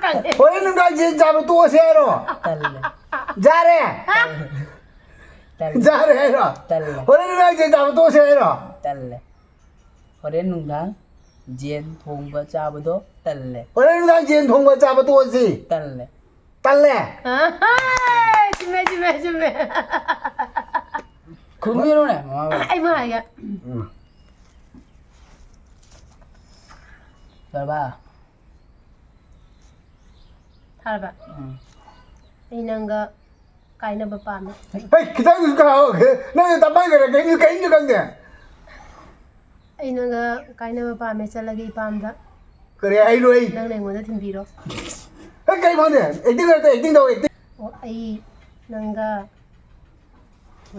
ꯈꯪꯗꯦ. ꯍꯣꯔꯦꯟ ꯅꯨꯡꯗꯥꯡ ꯖꯦꯟ ꯆꯥꯕ ꯇꯣꯛꯑꯁꯤ ꯍꯥꯏꯔꯣ? ꯇꯜꯂꯦ. ꯌꯥꯔꯦ. ꯇꯜꯂꯦ. ꯌꯥꯔꯦ ꯍꯥꯏꯔꯣ? ꯇꯜꯂꯦ. ꯍꯣꯔꯦꯟ ꯅꯨꯡꯗꯥꯡ ꯖꯦꯟ ꯆꯥꯕ ꯇꯣꯛꯑꯁꯤ ꯍꯥꯏꯔꯣ? ꯇꯜꯂꯦ. ꯍꯣꯔꯦꯟ ꯅꯨꯡꯗꯥꯡ ꯖꯦꯟ ꯊꯣꯡꯕ ꯆꯥꯕꯗꯣ ꯇꯜꯂꯦ. ꯍꯣꯔꯦꯟ ꯅꯨꯡꯗꯥꯡ ꯖꯦꯟ ꯊꯣꯡꯕ ꯆꯥꯕ ꯇꯣꯛꯑꯁꯤ. ꯇꯜꯂꯦ. ꯇꯜꯂꯦ. ꯑꯍꯥꯏ, ꯆꯨꯝꯃꯦ, ꯆꯨꯝꯃꯦ, ꯆꯨꯝꯃꯦ. ꯈꯨꯝꯕꯤꯔꯣꯅꯦ ꯃꯃꯥ ꯕꯕꯥ. ꯑꯩ ꯑꯃ ꯍꯥꯏꯒꯦ. ꯎꯝ. ꯕꯕꯥ. ꯊꯥꯔꯕ? ꯎꯝ. ꯑꯩ ꯅꯪꯒ ꯀꯥꯏꯅꯕ ꯄꯥꯝꯃꯦ. ꯍꯦ, ꯈꯤꯇꯪ ꯀꯥꯎꯒꯦ. ꯅꯪ ꯇꯞꯄꯩ ꯀꯩꯅꯣ, ꯀꯩꯅꯣ, ꯀꯩꯅꯣ ꯈꯪꯗꯦ. ꯑꯩ ꯅꯪꯒ ꯀꯥꯏꯅꯕ ꯄꯥꯝꯃꯦ, ꯆꯠꯂꯒꯦ ꯏꯄꯥꯝꯗ. ꯀꯔꯤ ꯍꯥꯏꯅꯣ ꯑꯩ? ꯅꯪꯅ ꯑꯩꯉꯣꯟꯗ ꯊꯤꯟꯕꯤꯔꯣ. ꯍꯦ, ꯀꯩ ꯈꯪꯗꯦ? ꯑꯦꯛꯇꯤꯡ ꯅꯠꯇꯦ, ꯑꯦꯛꯇꯤꯡ ꯇꯧ, ꯑꯦꯛꯇꯤꯡ. ꯑꯣ, ꯑꯩ ꯅꯪꯒ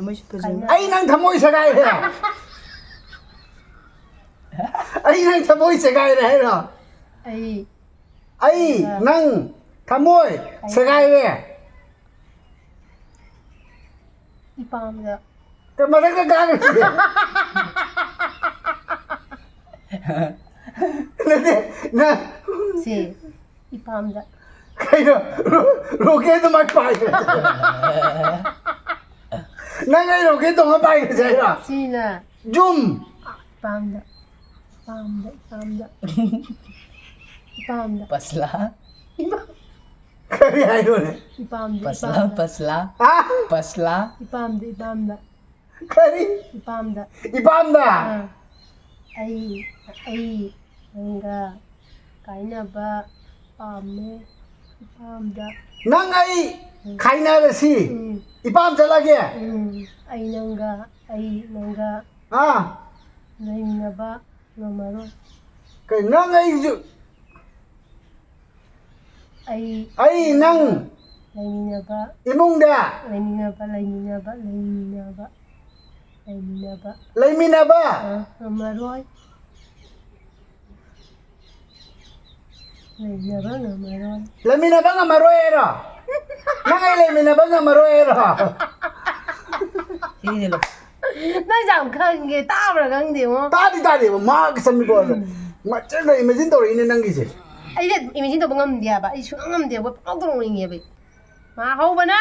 ꯃꯣꯏꯁꯨ ꯐꯖꯅ. ꯀꯥꯏꯅ ꯑꯩ ꯅꯪ ꯊꯃꯣꯏ ꯁꯦꯒꯥꯏꯔꯦ. ꯑꯩ ꯅꯪ ꯊꯃꯣꯏ ꯁꯦꯒꯥꯏꯔꯦ ꯍꯥꯏꯔꯣ? ꯑꯩ ꯑꯩ ꯅꯪ ꯊꯃꯣꯏ ꯁꯦꯒꯥꯏꯔꯦ. ꯏꯄꯥꯝꯗ. ꯀ-, ꯃꯊꯛꯇ ꯀꯥꯈ꯭ꯔꯦ. ꯅꯠꯇꯦ, ꯅꯪ ꯁꯤ ꯏꯄꯥꯝꯗ. ꯀꯩꯅꯣ? ꯔꯣ-, ꯔꯣꯀꯦꯠ ꯑꯗꯨꯃꯥꯏꯅ ꯄꯥꯏꯈ꯭ꯔꯦ. ꯅꯪ ꯑꯩ ꯔꯣꯀꯦꯠ ꯇꯣꯡꯉ ꯄꯥꯏꯈ꯭ꯔꯁꯦ ꯍꯥꯏꯔꯣ? ꯁꯤꯅ ꯖꯨꯝ. ꯏꯄꯥꯝꯗ. ꯏꯄꯥꯝꯗ, ꯏꯄꯥꯝꯗ. ꯏꯄꯥꯝꯗ. ꯄꯁꯂꯥ. ꯏꯄꯥ-, ꯀꯔꯤ ꯍꯥꯏꯅꯣꯅꯦ? ꯏꯄꯥꯝꯗ, ꯄꯁꯂꯥ. ꯏꯄꯥꯝꯗ. ꯄꯁꯂꯥ. ꯍꯥ? ꯄꯁꯂꯥ. ꯏꯄꯥꯝꯗ, ꯏꯄꯥꯝꯗ. ꯀꯔꯤ? ꯏꯄꯥꯝꯗ. ꯏꯄꯥꯝꯗ. ꯑꯥ. ꯑꯩ, ꯑꯩ ꯅꯪꯒ ꯀꯥꯏꯅꯕ ꯄꯥꯝꯃꯦ. ꯏꯄꯥꯝꯗ. ꯅꯪ ꯑꯩ ꯈꯥꯏꯅꯔꯁꯤ. ꯎꯝ, ꯏꯄꯥꯝ ꯆꯠꯂꯒꯦ. ꯎꯝ. ꯑꯩ ꯅꯪꯒ, ꯑꯩ ꯅꯪꯒ ꯑꯥ. ꯂꯩꯃꯤꯟꯅꯕ ꯉꯝꯃꯔꯣꯏ. ꯀꯩ, ꯅꯪ ꯑꯩꯁꯨ, ꯑꯩ ꯑꯩ ꯅꯪ ꯂꯩꯃꯤꯟꯅꯕ, ꯏꯃꯨꯡꯗ ꯂꯩꯃꯤꯟꯅꯕ, ꯂꯩꯃꯤꯟꯅꯕ, ꯂꯩꯃꯤꯟꯅꯕ, ꯂꯩꯃꯤꯟꯅꯕ. ꯂꯩꯃꯤꯟꯅꯕ. ꯑ, ꯉꯝꯃꯔꯣꯏ. ꯂꯩꯃꯤꯟꯅꯕ ꯉꯝꯃꯔꯣꯏ꯫ ꯂꯩꯃꯤꯟꯅꯕ ꯉꯝꯃꯔꯣꯏ ꯍꯥꯏꯔꯣ? ꯅꯪ ꯑꯩ ꯂꯩꯃꯤꯟꯅꯕ ꯉꯝꯃꯔꯣꯏ ꯍꯥꯏꯔꯣ? ꯁꯤꯒꯤꯅꯦ ꯂꯣ ꯅꯪ ꯌꯥꯝ ꯈꯪꯉꯦ, ꯇꯥꯕ꯭ꯔꯥ ꯈꯪꯗꯦꯉꯣ꯫ ꯇꯥꯗꯤ ꯇꯥꯗꯦꯕ, ꯃꯥ ꯁꯝꯃꯤꯕꯣ꯫ ꯃꯆꯦꯗ ꯏꯃꯦꯖꯤꯟ ꯇꯧꯔꯛꯏꯅꯦ ꯅꯪꯒꯤꯁꯦ꯫ ꯑꯩꯅ ꯏꯃꯦꯖꯤꯟ ꯇꯧꯕ ꯉꯝꯗꯦ ꯍꯥꯏꯕ, ꯑꯩ ꯁꯨꯡꯉꯝ ꯉꯝꯗꯦꯕ, ꯄꯨꯡꯅꯣꯛꯇ ꯅꯣꯛꯅꯤꯡꯉꯦꯕ ꯑꯩ꯫ ꯃꯥ ꯍꯧꯕꯅ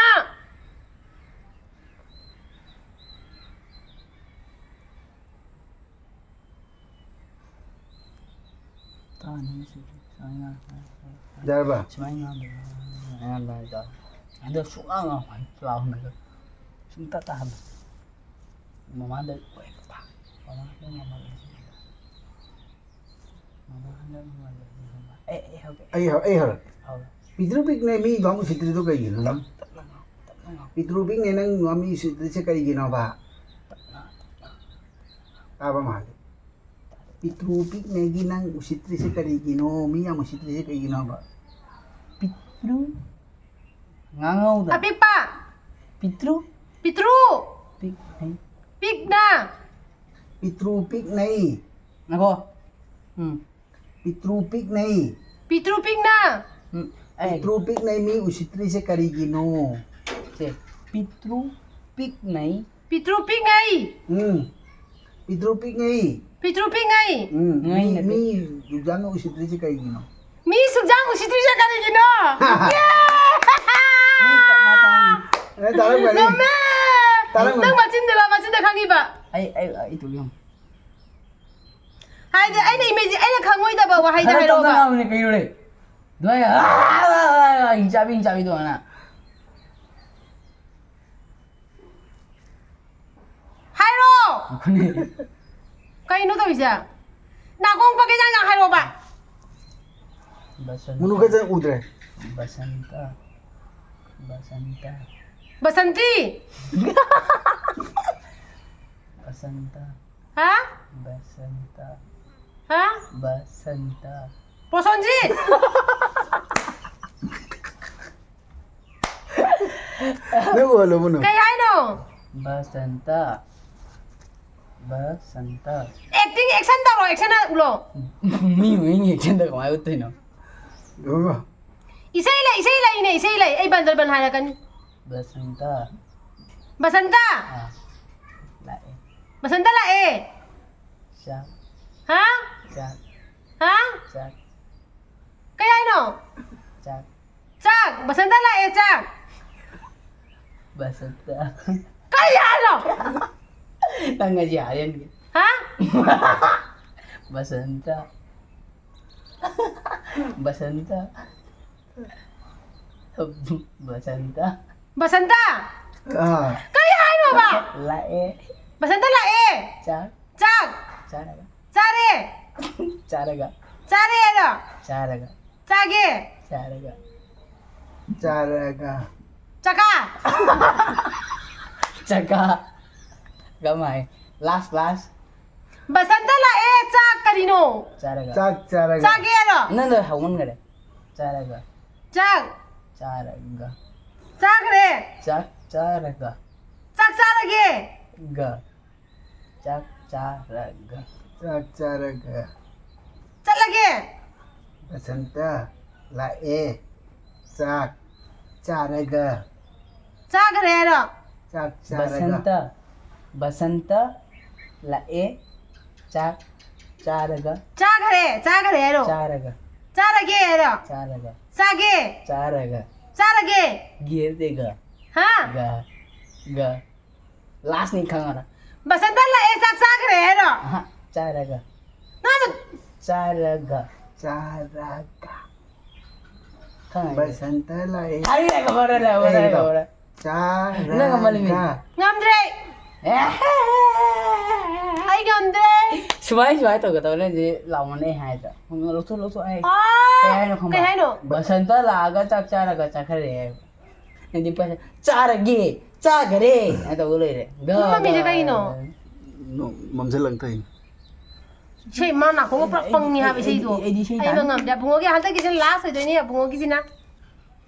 ꯇꯥꯅꯤ ꯁꯤꯗꯤ ꯁꯨꯃꯥꯏꯅ ꯉꯥꯡ- ꯌꯥꯔꯕ? ꯁꯨꯃꯥꯏꯅ ꯉꯥꯡꯗꯣꯏꯅꯣ꯫ ꯑꯉꯥꯡꯗ ꯍꯥꯏꯗꯣ ꯍꯟꯗꯛ ꯁꯨꯡꯉꯥꯡ ꯉꯥꯡꯉꯣꯏ ꯀ꯭ꯂꯥꯎ ꯍꯟꯗꯛ ꯁꯨꯡꯇ ꯇꯥꯍꯜꯂꯣꯏ꯫ ꯃꯃꯥꯡꯗ ꯂꯣꯏ ꯄꯥ ꯃꯃꯥꯡꯗ ꯃꯃꯥꯡꯗ ꯃꯃꯥꯡꯗ ꯃꯃꯥꯡꯗ ꯑꯦ ꯑꯦ ꯍꯧꯒꯦ ꯑꯩ ꯍꯧ- ꯑꯩ ꯍꯧꯔꯛꯀꯦ꯫ ꯍꯧꯔꯣ꯫ ꯄꯤꯛꯇ꯭ꯔꯨ ꯄꯤꯛꯅ ꯃꯤ ꯑꯗꯨꯃꯥꯏꯅ ꯎꯁꯤꯠꯇ꯭ꯔꯤꯗꯣ ꯀꯩꯒꯤꯅꯣ ꯅꯪ? ꯇꯞꯅ ꯉꯥꯡ ꯇꯞꯅ ꯉꯥꯡ ꯄꯤꯛꯇ꯭ꯔꯨ ꯄꯤꯛꯅ ꯅꯪ ꯃꯤ ꯎꯁꯤꯠꯇ꯭ꯔꯤꯁꯦ ꯀꯔꯤꯒꯤꯅꯣꯕ? ꯇꯞꯅ ꯇꯞꯅ ꯇꯥꯕ ꯃꯥꯜꯂꯦ꯫ ꯄꯤꯛꯇ꯭ꯔꯨ ꯄꯤꯛꯅꯒꯤ ꯅꯪ ꯎꯁꯤꯠꯇ꯭ꯔꯤꯁꯦ ꯀꯔꯤꯒꯤꯅꯣ? ꯃꯤ ꯌꯥꯝ ꯎꯁꯤꯠꯇ꯭ꯔꯤꯁꯦ ꯀꯩꯒꯤꯅꯣꯕ? ꯄꯤꯛꯇ꯭ꯔꯨ ꯉꯥꯡꯍꯧꯗ ꯑꯄꯤꯛꯄ, ꯄꯤꯛꯇ꯭ꯔꯨ ꯄꯤꯛꯇ꯭ꯔꯨ, ꯄꯤꯛꯅꯩ ꯄꯤꯛꯅ, ꯄꯤꯛꯇ꯭ꯔꯨ ꯄꯤꯛꯅꯩ꯫ ꯉꯥꯏꯈꯣ꯫ ꯎꯝ ꯄꯤꯛꯇ꯭ꯔꯨ ꯄꯤꯛꯅꯩ꯫ ꯄꯤꯛꯇ꯭ꯔꯨ ꯄꯤꯛꯅ, ꯎꯝ ꯑꯩ ꯄꯤꯛꯇ꯭ꯔꯨ ꯄꯤꯛꯅꯩ ꯃꯤ ꯎꯁꯤꯠꯇ꯭ꯔꯤꯁꯦ ꯀꯔꯤꯒꯤꯅꯣ? ꯁꯦ ꯄꯤꯛꯇ꯭ꯔꯨ ꯄꯤꯛꯅꯩ ꯄꯤꯛꯇ꯭ꯔꯨ ꯄꯤꯛꯅꯩ, ꯎꯝ ꯄꯤꯛꯇ꯭ꯔꯨ ꯄꯤꯛꯅꯩ꯫ ꯄꯤꯛꯇ꯭ꯔꯨ ꯄꯤꯛꯅꯩ꯫ ꯎꯝ ꯃꯤ ꯉꯩ ꯅꯠꯇꯦ꯫ ꯃꯤ ꯌꯥꯝꯅ ꯎꯁꯤꯠꯇ꯭ꯔꯤꯁꯦ ꯀꯩꯒꯤꯅꯣ? ꯃꯤ ꯁꯨꯛꯌꯥꯝ ꯎꯁꯤꯠꯇ꯭ꯔꯤꯁꯦ ꯀꯔꯤꯒꯤꯅꯣ? ꯃꯤ ꯇꯞꯅ ꯇꯥꯡ ꯑꯦ ꯇꯥꯔꯝꯒꯅꯤ꯫ ꯉꯝꯃꯦ! ꯇꯥꯔꯝꯒꯅꯤ꯫ ꯅꯪ ꯃꯆꯤꯟꯗꯨꯒ ꯃꯆꯤꯟꯗ ꯈꯪꯉꯤꯕ꯫ ꯑꯩ ꯑꯩ ꯑꯩ ꯇꯧꯒꯦ ꯌꯦꯡꯉꯣ꯫ ꯍꯥꯏꯗꯤ ꯑꯩꯅ ꯏꯃꯦꯖꯤꯟ, ꯑꯩꯅ ꯈꯪꯉꯣꯏꯗꯕ ꯋꯥꯍꯩꯗ ꯈꯔ ꯇꯞꯅ ꯍꯥꯏꯔꯛꯑꯣꯕ꯫ ꯉꯥꯡꯕꯅꯦ ꯀꯩꯅꯣꯅꯦ ꯑꯗꯨꯃꯥꯏꯅ ꯍꯤꯡꯆꯥꯕꯤ ꯍꯤꯡꯆꯥꯕꯤ ꯇꯧꯅ ꯍꯥꯏꯔꯣ! ꯀꯩꯅꯣ ꯇꯧꯔꯤꯁꯦ? ꯅꯥꯀꯣꯡ ꯄꯛꯀꯦ ꯆꯥꯡ ꯆꯥꯡ ꯍꯥꯏꯔꯣꯕ꯫ ꯕꯁꯟ ꯃꯨꯅꯨ ꯈꯖꯅ ꯎꯗ꯭ꯔꯦ꯫ ꯕꯁꯟꯇ ꯕꯁꯟꯇ ꯕꯁꯟꯇꯤ! ꯕꯁꯟꯇ ꯍꯥ? ꯕꯁꯟꯇ ꯍꯥ? ꯕꯁꯟꯇ ꯄ꯭ꯔꯣꯁꯣꯟꯖꯤꯠ! ꯅꯪ ꯎꯍꯜꯂꯣ ꯃꯨꯅꯨ꯫ ꯀꯩ ꯍꯥꯏꯅꯣ? ꯕꯁꯟꯇ ꯕꯁꯟꯇ ꯑꯦꯛꯇꯤꯡ ꯑꯦꯛꯁꯟ ꯇꯧꯔꯣ, ꯑꯦꯛꯁꯟ ꯎꯠꯂꯣ꯫ ꯃꯤ ꯃꯃꯤꯡ ꯑꯦꯛꯁꯟꯗ ꯀꯃꯥꯏꯅ ꯎꯠꯇꯣꯏꯅꯣ? ꯏꯁꯩ ꯂꯩ, ꯏꯁꯩ ꯂꯩꯅꯦ, ꯏꯁꯩ ꯂꯩ꯫ ꯑꯩ ꯕꯟꯗꯔꯕꯟ ꯍꯥꯏꯔꯛꯀꯅꯤ꯫ ꯕꯁꯟꯇ꯫ ꯕꯁꯟꯇ꯫ ꯑꯥ꯫ ꯂꯥꯛꯑꯦ꯫ ꯕꯁꯟꯇ ꯂꯥꯛꯑꯦ꯫ ꯆꯥꯛ꯫ ꯍꯥ? ꯆꯥꯛ꯫ ꯍꯥ? ꯆꯥꯛ꯫ ꯀꯩ ꯍꯥꯏꯅꯣ? ꯆꯥꯛ꯫ ꯆꯥꯛ꯫ ꯕꯁꯟꯇ ꯂꯥꯛꯑꯦ, ꯆꯥꯛ꯫ ꯕꯁꯟꯇ꯫ ꯀꯩ ꯍꯥꯏꯅꯣ? ꯅꯪ ꯉꯁꯤ ꯍꯥꯏꯔꯦꯟꯒꯦ꯫ ꯍꯥ? ꯕꯁꯟꯇ꯫ ꯕꯁꯟꯇ꯫ ꯕꯁꯟꯇ꯫ ꯕꯁꯟꯇ꯫ ꯑꯥ꯫ ꯀꯔꯤ ꯍꯥꯏꯅꯣꯕ? ꯂꯥꯛꯑꯦ꯫ ꯕꯁꯟꯇ ꯂꯥꯛꯑꯦ꯫ ꯆꯥꯛ꯫ ꯆꯥꯛ꯫ ꯆꯥꯔꯒ꯫ ꯆꯥꯔꯦ꯫ ꯆꯥꯔꯒ꯫ ꯆꯥꯔꯦ ꯍꯥꯏꯔꯣ? ꯆꯥꯔꯒ꯫ ꯆꯥꯒꯦ꯫ ꯆꯥꯔꯒ꯫ ꯆꯥꯔꯒ꯫ ꯆꯥꯛꯀꯥ꯫ ꯆꯥꯛꯀꯥ꯫ ꯀꯃꯥꯏ? Last, last꯫ ꯕꯁꯟꯇ ꯂꯥꯛꯑꯦ, ꯆꯥꯛ ꯀꯔꯤꯅꯣ? ꯆꯥꯔꯒ꯫ ꯆꯥꯛ ꯆꯥꯔꯒ꯫ ꯆꯥꯒꯦ ꯍꯥꯏꯔꯣ? ꯅꯪꯗꯣ ꯍꯧꯃꯟꯈꯔꯦ꯫ ꯆꯥꯔꯒ꯫ ꯆꯥꯛ꯫ ꯆꯥꯔꯒ꯫ ꯆꯥꯈ꯭ꯔꯦ꯫ ꯆꯥꯛ ꯆꯥꯔꯒ꯫ ꯆꯥꯛ ꯆꯥꯔꯒꯦ꯫ ꯒ꯫ ꯆꯥꯛ ꯆꯥꯔꯒ꯫ ꯆꯥꯛ ꯆꯥꯔꯒ꯫ ꯆꯠꯂꯒꯦ꯫ ꯕꯁꯟꯇ ꯂꯥꯛꯑꯦ꯫ ꯆꯥꯛ ꯆꯥꯔꯒ꯫ ꯆꯥꯈ꯭ꯔꯦ ꯍꯥꯏꯔꯣ? ꯆꯥꯛ ꯆꯥꯔꯒ꯫ ꯕꯁꯟꯇ, ꯕꯁꯟꯇ ꯂꯥꯛꯑꯦ꯫ ꯆꯥꯛ ꯆꯥꯔꯒ꯫ ꯆꯥꯈ꯭ꯔꯦ, ꯆꯥꯈ꯭ꯔꯦ ꯍꯥꯏꯔꯣ? ꯆꯥꯔꯒ꯫ ꯆꯥꯔꯒꯦ ꯍꯥꯏꯔꯣ? ꯆꯥꯔꯒ꯫ ꯆꯥꯒꯦ꯫ ꯆꯥꯔꯒ꯫ ꯆꯥꯔꯒꯦ꯫ ꯒꯦ ꯅꯠꯇꯦ, ꯒ꯫ ꯍꯥ? ꯒ꯫ ꯒ꯫ Last ꯅꯤ ꯈꯪꯉꯔꯣꯏ꯫ ꯕꯁꯟꯇ ꯂꯥꯛꯑꯦ, ꯆꯥꯛ ꯆꯥꯈ꯭ꯔꯦ ꯍꯥꯏꯔꯣ? ꯑꯍ, ꯆꯥꯔꯒ꯫ ꯅꯪ ꯆꯥꯔꯒ꯫ ꯆꯥꯔꯒ꯫ ꯈꯪꯉꯦ꯫ ꯕꯁꯟꯇ ꯂꯥꯛꯑꯦ꯫ ꯍꯥꯏꯔꯒ ꯍꯣꯔꯦꯟ ꯂꯥꯛꯑꯣ, ꯍꯣꯔꯦꯟ ꯂꯥꯛꯑꯣ, ꯍꯣꯔꯦꯟ꯫ ꯆꯥꯔꯒ꯫ ꯅꯪ ꯉꯝꯃꯅꯤ ꯃꯤ꯫ ꯉꯝꯗ꯭ꯔꯦ꯫ ꯑꯦ꯫ ꯑꯩ ꯉꯝꯗ꯭ꯔꯦ꯫ ꯁꯨꯃꯥꯏ, ꯁꯨꯃꯥꯏ ꯇꯧꯒꯗꯕꯅꯦ ꯍꯧꯖꯤꯛ ꯂꯥꯎꯃꯟ ꯑꯩ ꯍꯥꯏꯗꯣ꯫ ꯂꯧꯊꯣꯛ, ꯂꯧꯊꯣꯛ, ꯑꯩ꯫ ꯑꯥ! ꯀꯩ ꯍꯥꯏꯅꯣ ꯈꯪꯕ꯭ꯔꯥ? ꯀꯩ ꯍꯥꯏꯅꯣ? ꯕꯁꯟꯇ ꯂꯥꯛꯑꯒ ꯆꯥꯛ ꯆꯥꯔꯒ ꯆꯠꯈ꯭ꯔꯦ ꯍꯥꯏꯕ꯫ ꯅꯪꯗꯤ ꯄꯩꯁꯥ ꯆꯥꯔꯒꯦ, ꯆꯥꯈꯔꯦ ꯍꯥꯏꯅ ꯇꯧ ꯂꯩꯔꯦ꯫ ꯒ, ꯃꯃꯤꯁꯦ ꯒ꯫ ꯀꯩꯅꯣ? ꯅꯣ-, ꯃꯝꯁꯤꯜꯂꯛ ꯇꯧꯔꯤꯅꯤ꯫ ꯏꯁꯩ ꯃꯥ ꯅꯥꯀꯣꯡꯒ ꯄꯨꯔꯥ ꯑꯩ-, ꯄꯪꯉꯤ ꯑꯩ-, ꯍꯥꯏꯕ ꯑꯩ-, ꯏꯁꯩꯗꯣ꯫ ꯑꯩꯗꯤ ꯏꯁꯩ ꯑꯩ ꯇꯥꯅꯤꯡꯗꯦ꯫ ꯉꯝꯗꯦ꯫ ꯑꯕꯨꯡꯉꯣꯒꯤ ꯍꯟꯗꯛꯀꯤꯁꯤꯅ last ꯑꯣꯏꯗꯣꯏꯅꯦ, ꯑꯕꯨꯡꯉꯣꯒꯤꯁꯤꯅ꯫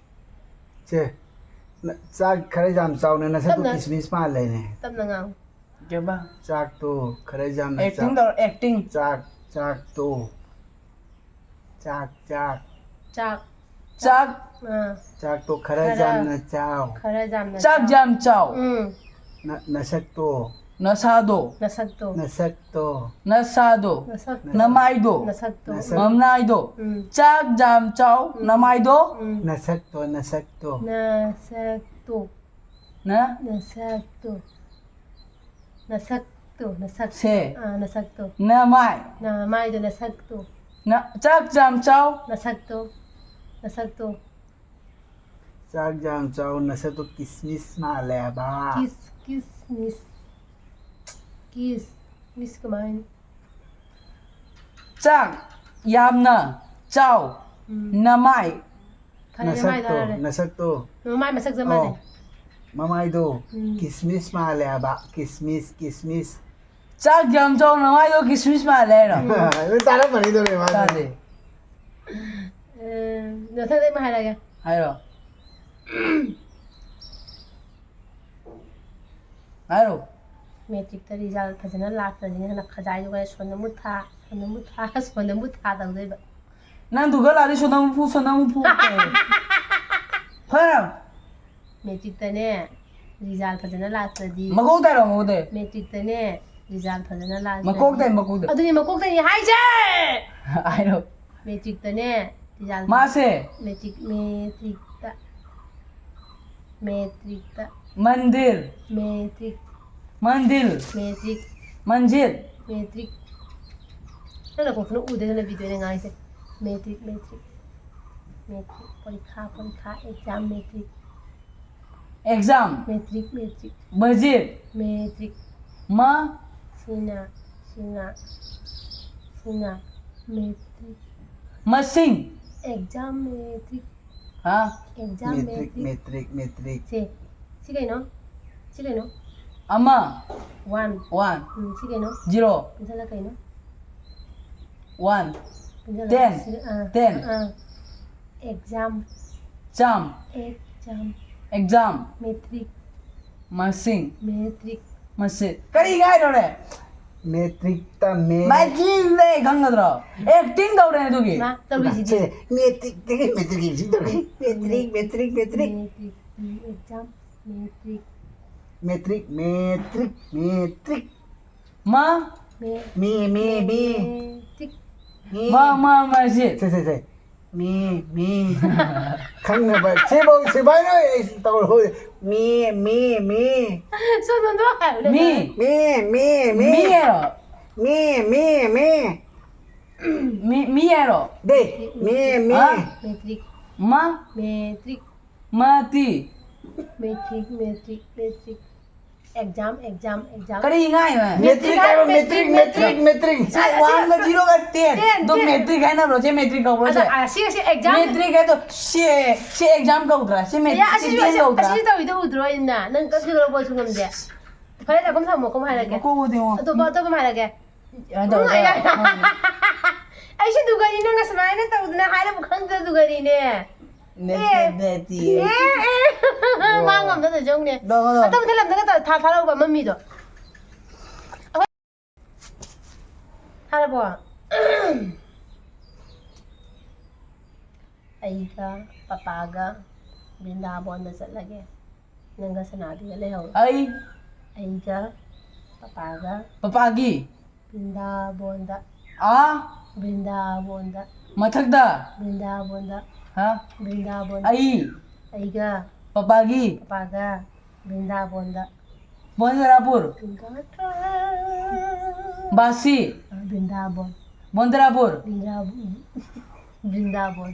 ꯁꯦ, ꯅ-, ꯆꯥꯛ ꯈꯔ ꯌꯥꯝ ꯆꯥꯎꯅ ꯅꯁꯛꯇꯨ ꯇꯞꯅ꯫ ꯀꯤꯁꯃꯤꯁ ꯃꯥꯜꯂꯦꯅꯦ꯫ ꯇꯞꯅ ꯉꯥꯡꯉꯨ꯫ ꯀꯩꯕ? ꯆꯥꯛꯇꯣ ꯈꯔ ꯌꯥꯝꯅ acting ꯆꯥꯎ-, ꯇꯧꯔꯣ, acting꯫ ꯆꯥꯛ, ꯆꯥꯛꯇꯣ꯫ ꯆꯥꯛ, ꯆꯥꯛ꯫ ꯆꯥꯛ꯫ ꯆꯥꯛ꯫ ꯑꯥ꯫ ꯆꯥꯛꯇꯣ ꯈꯔ ꯈꯔ꯫ ꯌꯥꯝꯅ ꯆꯥꯎ꯫ ꯈꯔ ꯌꯥꯝꯅ ꯆꯥꯛ ꯆꯥꯎ꯫ ꯌꯥꯝ ꯆꯥꯎ꯫ ꯎꯝ꯫ ꯅ- ꯅꯁꯛꯇꯣ꯫ ꯅꯁꯥꯗꯣ꯫ ꯅꯁꯛꯇꯣ꯫ ꯅꯁꯛꯇꯣ꯫ ꯅꯁꯥꯗꯣ꯫ ꯅꯁꯛꯇꯣ꯫ ꯅꯃꯥꯏꯗꯣ꯫ ꯅꯁꯛꯇꯣ꯫ ꯅꯁꯛ꯫ ꯃꯃꯥꯏꯗꯣ꯫ ꯎꯝ꯫ ꯆꯥꯛ ꯌꯥꯝ ꯆꯥꯎ꯫ ꯎꯝ꯫ ꯅꯃꯥꯏꯗꯣ꯫ ꯎꯝ꯫ ꯅꯁꯛꯇꯣ ꯅꯁꯛꯇꯣ꯫ ꯅꯁꯛꯇꯣ꯫ ꯅ꯫ ꯅꯁꯛꯇꯣ꯫ ꯅꯁꯛꯇꯣ꯫ ꯅꯁꯛ꯫ ꯁꯦ꯫ ꯑꯥ, ꯅꯁꯛꯇꯣ꯫ ꯅꯃꯥꯏ꯫ ꯅꯃꯥꯏꯗꯣ ꯅꯁꯛꯇꯣ꯫ ꯅ꯫ ꯆꯥꯛ ꯌꯥꯝ ꯆꯥꯎ꯫ ꯅꯁꯛꯇꯣ꯫ ꯅꯁꯛꯇꯣ꯫ ꯆꯥꯛ ꯌꯥꯝ ꯆꯥꯎ ꯅꯁꯛꯇꯣ ꯀꯤꯁꯃꯤꯁ ꯃꯥꯜꯂꯦ ꯍꯥꯏꯕ꯫ ꯀꯤꯁ ꯀꯤꯁ ꯃꯤꯁ꯫ ꯀꯤꯁ ꯃꯤꯁ ꯀꯃꯥꯏꯅ? ꯆꯥꯛ ꯌꯥꯝꯅ ꯆꯥꯎ꯫ ꯎꯝ꯫ ꯅꯃꯥꯏ꯫ ꯐꯔꯦ, ꯅꯃꯥꯏꯗꯣ ꯅꯁꯛꯇꯣ ꯍꯥꯏꯔꯦ꯫ ꯅꯁꯛꯇꯣ꯫ ꯃꯃꯥꯏ ꯃꯁꯛ ꯆꯞ ꯃꯥꯟꯅꯩ꯫ ꯑꯣ, ꯃꯃꯥꯏꯗꯣ ꯎꯝ꯫ ꯀꯤꯁꯃꯤꯁ ꯃꯥꯜꯂꯦ ꯍꯥꯏꯕ꯫ ꯀꯤꯁꯃꯤꯁ ꯀꯤꯁꯃꯤꯁ꯫ ꯆꯥꯛ ꯌꯥꯝ ꯆꯥꯎ ꯅꯃꯥꯏꯗꯣ ꯀꯤꯁꯃꯤꯁ ꯃꯥꯜꯂꯦ ꯍꯥꯏꯔꯣ? ꯑꯗꯨ ꯇꯥꯔꯝꯃꯅꯤꯗꯅꯦ ꯃꯥꯁꯦ꯫ ꯇꯥꯗꯦ꯫ ꯑꯦ, ꯃꯊꯪꯗ ꯑꯩ ꯑꯃ ꯍꯥꯏꯔꯛꯑꯒꯦ꯫ ꯍꯥꯏꯔꯣ꯫ ꯍꯥꯏꯔꯣ꯫ ꯃꯦꯇ꯭ꯔꯤꯛꯇ ꯔꯤꯖꯜ ꯐꯖꯅ ꯂꯥꯛꯇ꯭ꯔꯗꯤ ꯅꯪꯅ ꯈꯖꯥꯏꯗꯨꯒ ꯁꯣꯟꯅꯃꯨ ꯊꯥ ꯁꯣꯟꯅꯃꯨ ꯊꯥ ꯁꯣꯟꯅꯃꯨ ꯊꯥ ꯇꯧꯗꯣꯏꯕ꯫ ꯅꯪ ꯗꯨꯒ ꯂꯥꯛꯑꯗꯤ ꯁꯣꯟꯅꯃꯨ ꯐꯨ ꯁꯣꯟꯅꯃꯨ ꯐꯨ꯫ ꯐꯔꯦ꯫ ꯃꯦꯇ꯭ꯔꯤꯛꯇꯅꯦ ꯔꯤꯖꯜ ꯐꯖꯅ ꯂꯥꯛꯇ꯭ꯔꯗꯤ ꯃꯀꯣꯛ ꯇꯥꯏꯔꯣ ꯃꯀꯣꯛ ꯇꯥꯏ꯫ ꯃꯦꯇ꯭ꯔꯤꯛꯇꯅꯦ ꯔꯤꯖꯜ ꯐꯖꯅ ꯂꯥꯛꯇ꯭ꯔꯗꯤ ꯃꯀꯣꯛ ꯇꯥꯏ ꯃꯀꯣꯛ ꯇꯥꯏ꯫ ꯑꯗꯨꯅꯤ ꯃꯀꯣꯛꯇꯅꯤ ꯍꯥꯏꯁꯦ꯫ ꯍꯥꯏꯔꯣ꯫ ꯃꯦꯇ꯭ꯔꯤꯛꯇꯅꯦ ꯔꯤꯖꯜ ꯃꯥꯁꯦ꯫ ꯃꯦꯇ꯭ꯔꯤꯛ ꯃꯦꯇ꯭ꯔꯤꯛꯇ ꯃꯦꯇ꯭ꯔꯤꯛꯇ ꯃꯟꯗꯤꯔ꯫ ꯃꯦꯇ꯭ꯔꯤꯛ ꯃꯟꯗꯤꯔ꯫ ꯃꯦꯇ꯭ꯔꯤꯛ ꯃꯟꯖꯤꯜ꯫ ꯃꯦꯇ꯭ꯔꯤꯛ ꯅꯪꯅ ꯀꯣꯛꯁꯤꯅ ꯎꯗꯦꯗꯅ ꯚꯤꯗꯤꯑꯣ ꯑꯩꯅ ꯉꯥꯡꯉꯤꯁꯦ꯫ ꯃꯦꯇ꯭ꯔꯤꯛ ꯃꯦꯇ꯭ꯔꯤꯛ ꯃꯦꯇ꯭ꯔꯤꯛ ꯄꯔꯤꯈꯥ ꯄꯔꯤꯈꯥ exam matric exam. Matric matric ꯃꯁꯖꯤꯗ꯫ ꯃꯦꯇ꯭ꯔꯤꯛ ꯃ꯫ ꯁꯤꯅ ꯁꯤꯅ ꯁꯤꯅ ꯃꯦꯇ꯭ꯔꯤꯛ ꯃꯁꯤꯡ꯫ ꯑꯦꯛꯖꯥꯝ ꯃꯦꯇ꯭ꯔꯤꯛ ꯍꯥ꯫ Exam matric matric matric matric. ꯁꯦ ꯁꯤ ꯀꯩꯅꯣ? ꯁꯤ ꯀꯩꯅꯣ? ꯑꯃ꯫ ꯋꯥꯟ꯫ ꯋꯥꯟ꯫ ꯎꯝ, ꯁꯤ ꯀꯩꯅꯣ? ꯖꯤꯔꯣ꯫ ꯄꯨꯟꯁꯤꯜꯂ ꯀꯩꯅꯣ? ꯋꯥꯟ꯫ ꯄꯨꯟꯁꯤꯜꯂ ꯇꯦꯟ꯫ ꯁꯤ, ꯑꯥ, ꯇꯦꯟ꯫ ꯑꯥ꯫ ꯑꯦꯛꯖꯥꯝ꯫ ꯆꯥꯝ꯫ ꯑꯦꯛꯖꯥꯝ꯫ ꯑꯦꯛꯖꯥꯝ꯫ ꯃꯦꯇ꯭ꯔꯤꯛ꯫ ꯃꯁꯤꯡ꯫ ꯃꯦꯇ꯭ꯔꯤꯛ꯫ ꯃꯁꯤꯡ꯫ ꯀꯔꯤ ꯉꯥꯏꯔꯣꯔꯦ? ꯃꯦꯇ꯭ꯔꯤꯛ ꯇꯝꯃꯦ꯫ ꯃꯥꯏꯖꯤꯅꯦ ꯈꯪꯒꯗ꯭ꯔꯣ? ꯑꯦꯛꯇꯤꯡ ꯇꯧꯔꯦ ꯑꯗꯨꯒꯤ꯫ ꯃꯥ ꯇꯧꯔꯤꯁꯤꯗꯤ꯫ ꯁꯦ, ꯃꯦꯇ꯭ꯔꯤꯛꯇꯒꯤ ꯃꯦꯇ꯭ꯔꯤꯛ ꯌꯦꯡꯁꯤ ꯇꯧꯔꯤ꯫ Matric, matric, matric. Matric, um, exam. Matric. Matric, matric, matric. ꯃꯥ ꯃꯦ- ꯃꯤ, ꯃꯤ, ꯃꯤ꯫ ꯃꯦꯇ꯭ꯔꯤꯛ꯫ ꯃꯤ꯫ ꯃꯥ ꯃꯥ ꯃꯥ ꯁꯤ꯫ ꯁꯦ, ꯁꯦ, ꯁꯦ꯫ ꯃꯤ, ꯃꯤ꯫ ꯈꯪꯅꯕ꯫ ꯁꯤꯐꯧ ꯁꯤꯐꯥꯏꯅ ꯑꯩ ꯇꯧꯔꯣ꯫ ꯃꯤ, ꯃꯤ, ꯃꯤ꯫ ꯁꯣꯝꯗꯣ ꯍꯥꯏꯕꯅꯦ꯫ ꯃꯤ ꯃꯤ, ꯃꯤ, ꯃꯤ꯫ ꯃꯤ ꯍꯥꯏꯔꯣ? ꯃꯤ, ꯃꯤ, ꯃꯤ꯫ ꯃꯤ ꯃꯤ ꯍꯥꯏꯔꯣ? ꯗꯦ, ꯃꯤ, ꯃꯤ꯫ ꯍꯥ? ꯃꯦꯇ꯭ꯔꯤꯛ꯫ ꯃꯥ ꯃꯦꯇ꯭ꯔꯤꯛ꯫ ꯃꯥꯇꯤ꯫ Matric, matric, matric. Exam, exam, exam. ꯀꯔꯤ ꯉꯥꯡꯉꯤꯅꯣ? ꯃꯦꯇ꯭ꯔꯤꯛ ꯍꯥꯏꯕ, ꯃꯦꯇ꯭ꯔꯤꯛ, ꯃꯦꯇ꯭ꯔꯤꯛ, ꯃꯦꯇ꯭ꯔꯤꯛ꯫ ꯁꯤ ꯋꯥꯟꯒ ꯖꯤꯔꯣꯒ ꯇꯦꯟ꯫ ꯇꯦꯟ, ꯑꯗꯣ ꯇꯦꯟ꯫ ꯃꯦꯇ꯭ꯔꯤꯛ ꯍꯥꯏꯅꯕ꯭ꯔꯣ? ꯁꯤ ꯃꯦꯇ꯭ꯔꯤꯛ ꯀꯧꯕ꯭ꯔꯣ? ꯑꯗ ꯁꯦ? ꯑꯁꯤ, ꯑꯁꯤ ꯑꯦꯛꯖꯥꯝ꯫ ꯃꯦꯇ꯭ꯔꯤꯛ ꯍꯥꯏꯗꯣ ꯁꯤ ꯁꯤ ꯑꯦꯛꯖꯥꯝ ꯀꯧꯗ꯭ꯔꯥ? ꯁꯤ ꯃꯦ- ꯑꯦ, ꯁꯤ ꯑꯁꯤꯁꯨ, ꯇꯦꯟ ꯑꯁꯤ, ꯀꯧꯗ꯭ꯔꯥ? ꯑꯁꯤꯁꯨ ꯇꯧꯔꯤꯗꯣ ꯎꯗ꯭ꯔꯣ, ꯑꯩꯅ? ꯅꯪ ꯀꯛꯊꯠꯂꯣ, ꯄꯣꯠꯁꯨ ꯉꯝꯗꯦ꯫ ꯐꯔꯦ, ꯀꯨꯝ ꯊꯝꯃꯣ, ꯀꯨꯝ ꯍꯥꯏꯔꯒꯦ꯫ ꯀꯣꯛ ꯉꯥꯎꯗꯦ, ꯉꯣ꯫ ꯑꯇꯣꯞꯄ, ꯑꯇꯣꯞꯄ ꯍꯥꯏꯔꯒꯦ꯫ ꯑꯗꯣ, ꯎꯝ, ꯑꯩ ꯑꯗꯣ, ꯑꯩꯁꯨ ꯗꯨꯒꯅꯤ, ꯅꯪꯅ ꯁꯨꯃꯥꯏꯅ ꯇꯧꯗꯅ ꯍꯥꯏꯔꯕ ꯈꯪꯗ꯭ꯔ ꯗꯨꯒꯅꯤꯅꯦ꯫ ꯅꯦ-, ꯑꯦ꯫ ꯅꯦ-, ꯇꯤ-, ꯑꯦ, ꯑꯦ꯫ ꯑꯣ꯫ ꯃꯥ ꯉꯝꯗꯅ ꯖꯧꯅꯦ꯫ ꯗꯣ, ꯗꯣ, ꯗꯣ꯫ ꯑꯇꯣꯞꯄ ꯊꯤꯜꯂꯝꯗꯒ ꯇꯧ-, ꯊꯥ-, ꯊꯥꯔꯛꯎꯕ ꯃꯃꯤꯗꯣ꯫ ꯊꯥꯔꯕꯣ? ꯑꯩꯒ ꯄꯄꯥꯒ ꯕ꯭ꯔꯤꯟꯗꯥꯕꯣꯟꯗ ꯆꯠꯂꯒꯦ꯫ ꯅꯪꯒ ꯁꯅꯥꯕꯤꯒ ꯂꯩꯍꯧꯔꯣ꯫ ꯑꯩ ꯑꯩꯒ ꯄꯄꯥꯒ ꯄꯄꯥꯒꯤ ꯕ꯭ꯔꯤꯟꯗꯥꯕꯣꯟꯗ꯫ ꯑꯥ ꯕ꯭ꯔꯤꯟꯗꯥꯕꯣꯟꯗ꯫ ꯃꯊꯛꯇ ꯕ꯭ꯔꯤꯟꯗꯥꯕꯣꯟꯗ꯫ ꯍꯥ? ꯕ꯭ꯔꯤꯟꯗꯥꯕꯣꯟꯗ꯫ ꯑꯩ ꯑꯩꯒ ꯄꯄꯥꯒꯤ ꯄꯄꯥꯒ ꯕ꯭ꯔꯤꯟꯗꯥꯕꯣꯟꯗ꯫ ꯕꯣꯟꯗꯔꯥꯄꯨꯔ ꯕ꯭ꯔꯤꯟꯗꯥꯕꯣꯟ꯫ ꯕꯥꯁꯤ ꯑ, ꯕ꯭ꯔꯤꯟꯗꯥꯕꯣꯟ꯫ ꯕꯣꯟꯗꯔꯥꯄꯨꯔ ꯕ꯭ꯔꯤꯟꯗꯥꯕꯣꯟ꯫ ꯕ꯭ꯔꯤꯟꯗꯥꯕꯣꯟ꯫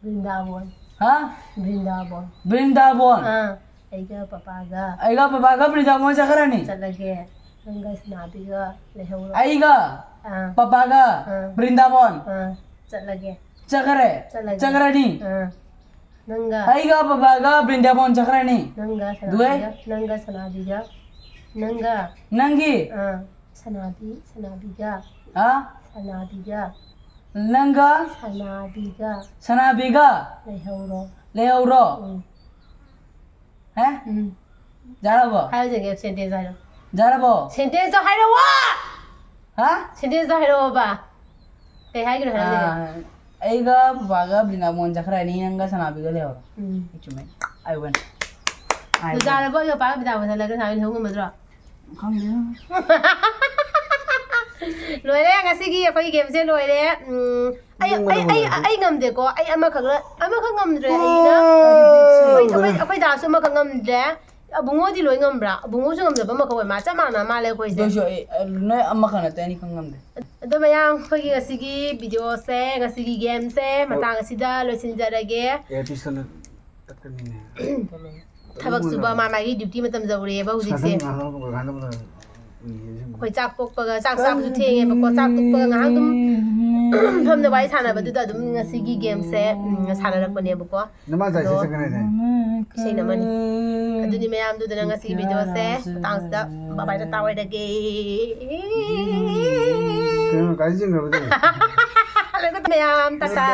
ꯕ꯭ꯔꯤꯟꯗꯥꯕꯣꯟ꯫ ꯍꯥ? ꯕ꯭ꯔꯤꯟꯗꯥꯕꯣꯟ꯫ ꯕ꯭ꯔꯤꯟꯗꯥꯕꯣꯟ꯫ ꯑꯥ, ꯑꯩꯒ ꯄꯄꯥꯒ ꯑꯩꯒ ꯄꯄꯥꯒ ꯕ꯭ꯔꯤꯟꯗꯥꯕꯣꯟ ꯆꯠꯈ꯭ꯔꯅꯤ꯫ ꯆꯠꯂꯒꯦ꯫ ꯅꯪꯒ ꯁꯅꯥꯕꯤꯒ ꯂꯩꯍꯧꯔꯣ꯫ ꯑꯩꯒ ꯑꯥ, ꯄꯄꯥꯒ ꯑꯥ꯫ ꯕ꯭ꯔꯤꯟꯗꯥꯕꯣꯟ ꯑꯥ, ꯆꯠꯂꯒꯦ꯫ ꯆꯠꯈ꯭ꯔꯦ꯫ ꯆꯠꯂꯒꯦ꯫ ꯆꯠꯈ꯭ꯔꯅꯤ꯫ ꯑꯥ, ꯅꯪꯒ ꯑꯩꯒ ꯄꯄꯥꯒ ꯕ꯭ꯔꯤꯟꯗꯥꯕꯣꯟ ꯆꯠꯈ꯭ꯔꯅꯤ꯫ ꯅꯪꯒ ꯗꯨꯋꯦ꯫ ꯁꯅꯥꯕꯤꯒ ꯅꯪꯒ ꯁꯅꯥꯕꯤꯒ ꯅꯪꯒ ꯅꯪꯒꯤ ꯑꯥ, ꯁꯅꯥꯕꯤ ꯁꯅꯥꯕꯤꯒ ꯍꯥ? ꯁꯅꯥꯕꯤꯒ ꯅꯪꯒ ꯁꯅꯥꯕꯤꯒ ꯁꯅꯥꯕꯤꯒ ꯂꯩꯍꯧꯔꯣ꯫ ꯂꯩꯍꯧꯔꯣ꯫ ꯎꯝ, ꯍꯦ? ꯎꯝ꯫ ꯌꯥꯔꯕꯣ? ꯍꯥꯏꯔꯨꯁꯦ, ꯁꯦꯟꯇꯦꯟꯁ ꯍꯥꯏꯔꯣ꯫ ꯌꯥꯔꯕꯣ? ꯁꯦꯟꯇꯦꯟꯁꯇꯣ ꯍꯥꯏꯔꯛꯑꯣ꯫ ꯍꯥ? ꯁꯦꯟꯇꯦꯟꯁꯇꯣ ꯍꯥꯏꯔꯛꯑꯣꯕ꯫ ꯀꯩ ꯍꯥꯏꯒꯤꯅꯣ ꯍꯥꯏꯔꯛꯑꯣ꯫ ꯑꯥ, ꯑꯩꯒ ꯄꯄꯥꯒ ꯕ꯭ꯔꯤꯟꯗꯥꯕꯣꯟ ꯆꯠꯈ꯭ꯔꯅꯤ, ꯅꯪꯒ ꯁꯅꯥꯕꯤꯒ ꯂꯩꯍꯧꯔꯣ꯫ ꯎꯝ꯫ ꯑꯩ ꯆꯨꯝꯃꯦ꯫ I win. I win. ꯅꯨꯡꯗꯥꯡꯗꯕꯨ ꯑꯩꯒ ꯄꯄꯥꯒ ꯕ꯭ꯔꯤꯟꯗꯥꯕꯣꯟ ꯆꯠꯂꯒ ꯁꯅꯥꯕꯤ ꯂꯩꯍꯧ ꯉꯝꯃꯗ꯭ꯔꯣ? ꯈꯪꯗꯦ꯫ ꯂꯣꯏꯔꯦ, ꯉꯁꯤꯒꯤ ꯑꯩꯈꯣꯏꯒꯤ ꯒꯦꯝꯁꯦ ꯂꯣꯏꯔꯦ꯫ ꯎꯝ, ꯑꯩ ꯅꯪ ꯑꯩ ꯑꯩ ꯅꯪ ꯑꯩ ꯉꯝꯗꯦꯀꯣ꯫ ꯑꯩ ꯑꯃꯈꯛ ꯑꯃꯈꯛ ꯉꯝꯗ꯭ꯔꯦ ꯑꯩꯅ꯫ ꯑꯩꯈꯣꯏ ꯑꯩꯈꯣꯏ ꯑꯩꯈꯣꯏ ꯗꯥꯁꯨ ꯑꯃꯈꯛ ꯉꯝꯗ꯭ꯔꯦ꯫ ꯑꯕꯨꯡꯉꯣꯗꯤ ꯂꯣꯏ ꯉꯝꯕ꯭ꯔꯥ? ꯑꯕꯨꯡꯉꯣꯁꯨ ꯉꯝꯗꯕ ꯑꯃꯈꯛ ꯑꯣꯏ ꯃꯥ꯫ ꯆꯞ ꯃꯥꯟꯅ ꯃꯥꯜꯂꯦ ꯑꯩꯈꯣꯏꯁꯦ꯫ ꯑꯗꯨ ꯑꯣꯏꯁꯨ ꯑꯩ, ꯑ, ꯅꯣꯏ ꯑꯃꯈꯛ ꯅꯠꯇꯦ, ꯑꯅꯤꯈꯛ ꯉꯝꯗꯦ꯫ ꯑꯗꯣ ꯃꯌꯥꯝ, ꯑꯩꯈꯣꯏꯒꯤ ꯉꯁꯤꯒꯤ ꯚꯤꯗꯤꯑꯣꯁꯦ, ꯉꯁꯤꯒꯤ ꯒꯦꯝꯁꯦ ꯃꯇꯥꯡ ꯑꯁꯤꯗ ꯂꯣꯏꯁꯤꯟꯖꯔꯒꯦ꯫ ꯑꯦꯌꯔ ꯄꯤꯁꯇꯣꯜ ꯇꯠꯀꯅꯤꯅꯦ꯫ ꯊꯕꯛ ꯁꯨꯕ ꯃꯥ ꯃꯥꯒꯤ ꯗ꯭ꯌꯨꯇꯤ ꯃꯇꯝ ꯌꯧꯔꯦꯕ ꯍꯧꯖꯤꯛꯁꯦ꯫ ꯉꯥꯏꯍꯥꯛ ꯉꯥꯏꯍꯥꯛ ꯑꯩꯈꯣꯏ ꯆꯥꯛ ꯇꯣꯛꯄꯒ, ꯆꯥꯛ ꯆꯥꯕꯁꯨ ꯊꯦꯡꯉꯦꯕꯀꯣ꯫ ꯆꯥꯛ ꯇꯣꯛꯄꯒ ꯉꯥꯏꯍꯥꯛ ꯑꯗꯨꯝ ꯐꯝꯗ ꯋꯥꯔꯤ ꯁꯥꯟꯅꯕꯗꯨꯗ ꯑꯗꯨꯝ ꯉꯁꯤꯒꯤ ꯒꯦꯝꯁꯦ, ꯎꯝ, ꯁꯥꯟꯅꯔꯛꯄꯅꯦꯕꯀꯣ꯫ ꯅꯃꯥ ꯆꯥꯏꯁꯦ ꯑꯗꯣ ꯆꯠꯈ꯭ꯔꯦꯅꯦ꯫ ꯏꯁꯩ ꯅꯝꯃꯅꯤ꯫ ꯑꯗꯨꯅꯤ ꯃꯌꯥꯝꯗꯨꯗꯅ ꯉꯁꯤꯒꯤ ꯚꯤꯗꯤꯑꯣꯁꯦ ꯃꯇꯥꯡꯁꯤꯗ ꯕꯥꯏ ꯕꯥꯏ ꯇꯥ ꯑꯣꯏꯔꯒꯦ꯫ ꯀꯩꯅꯣ ꯒꯥꯔꯤ ꯆꯤꯡꯈ꯭ꯔꯕꯗꯨ? ꯃꯌꯥꯝ ꯇꯥꯇꯥ꯫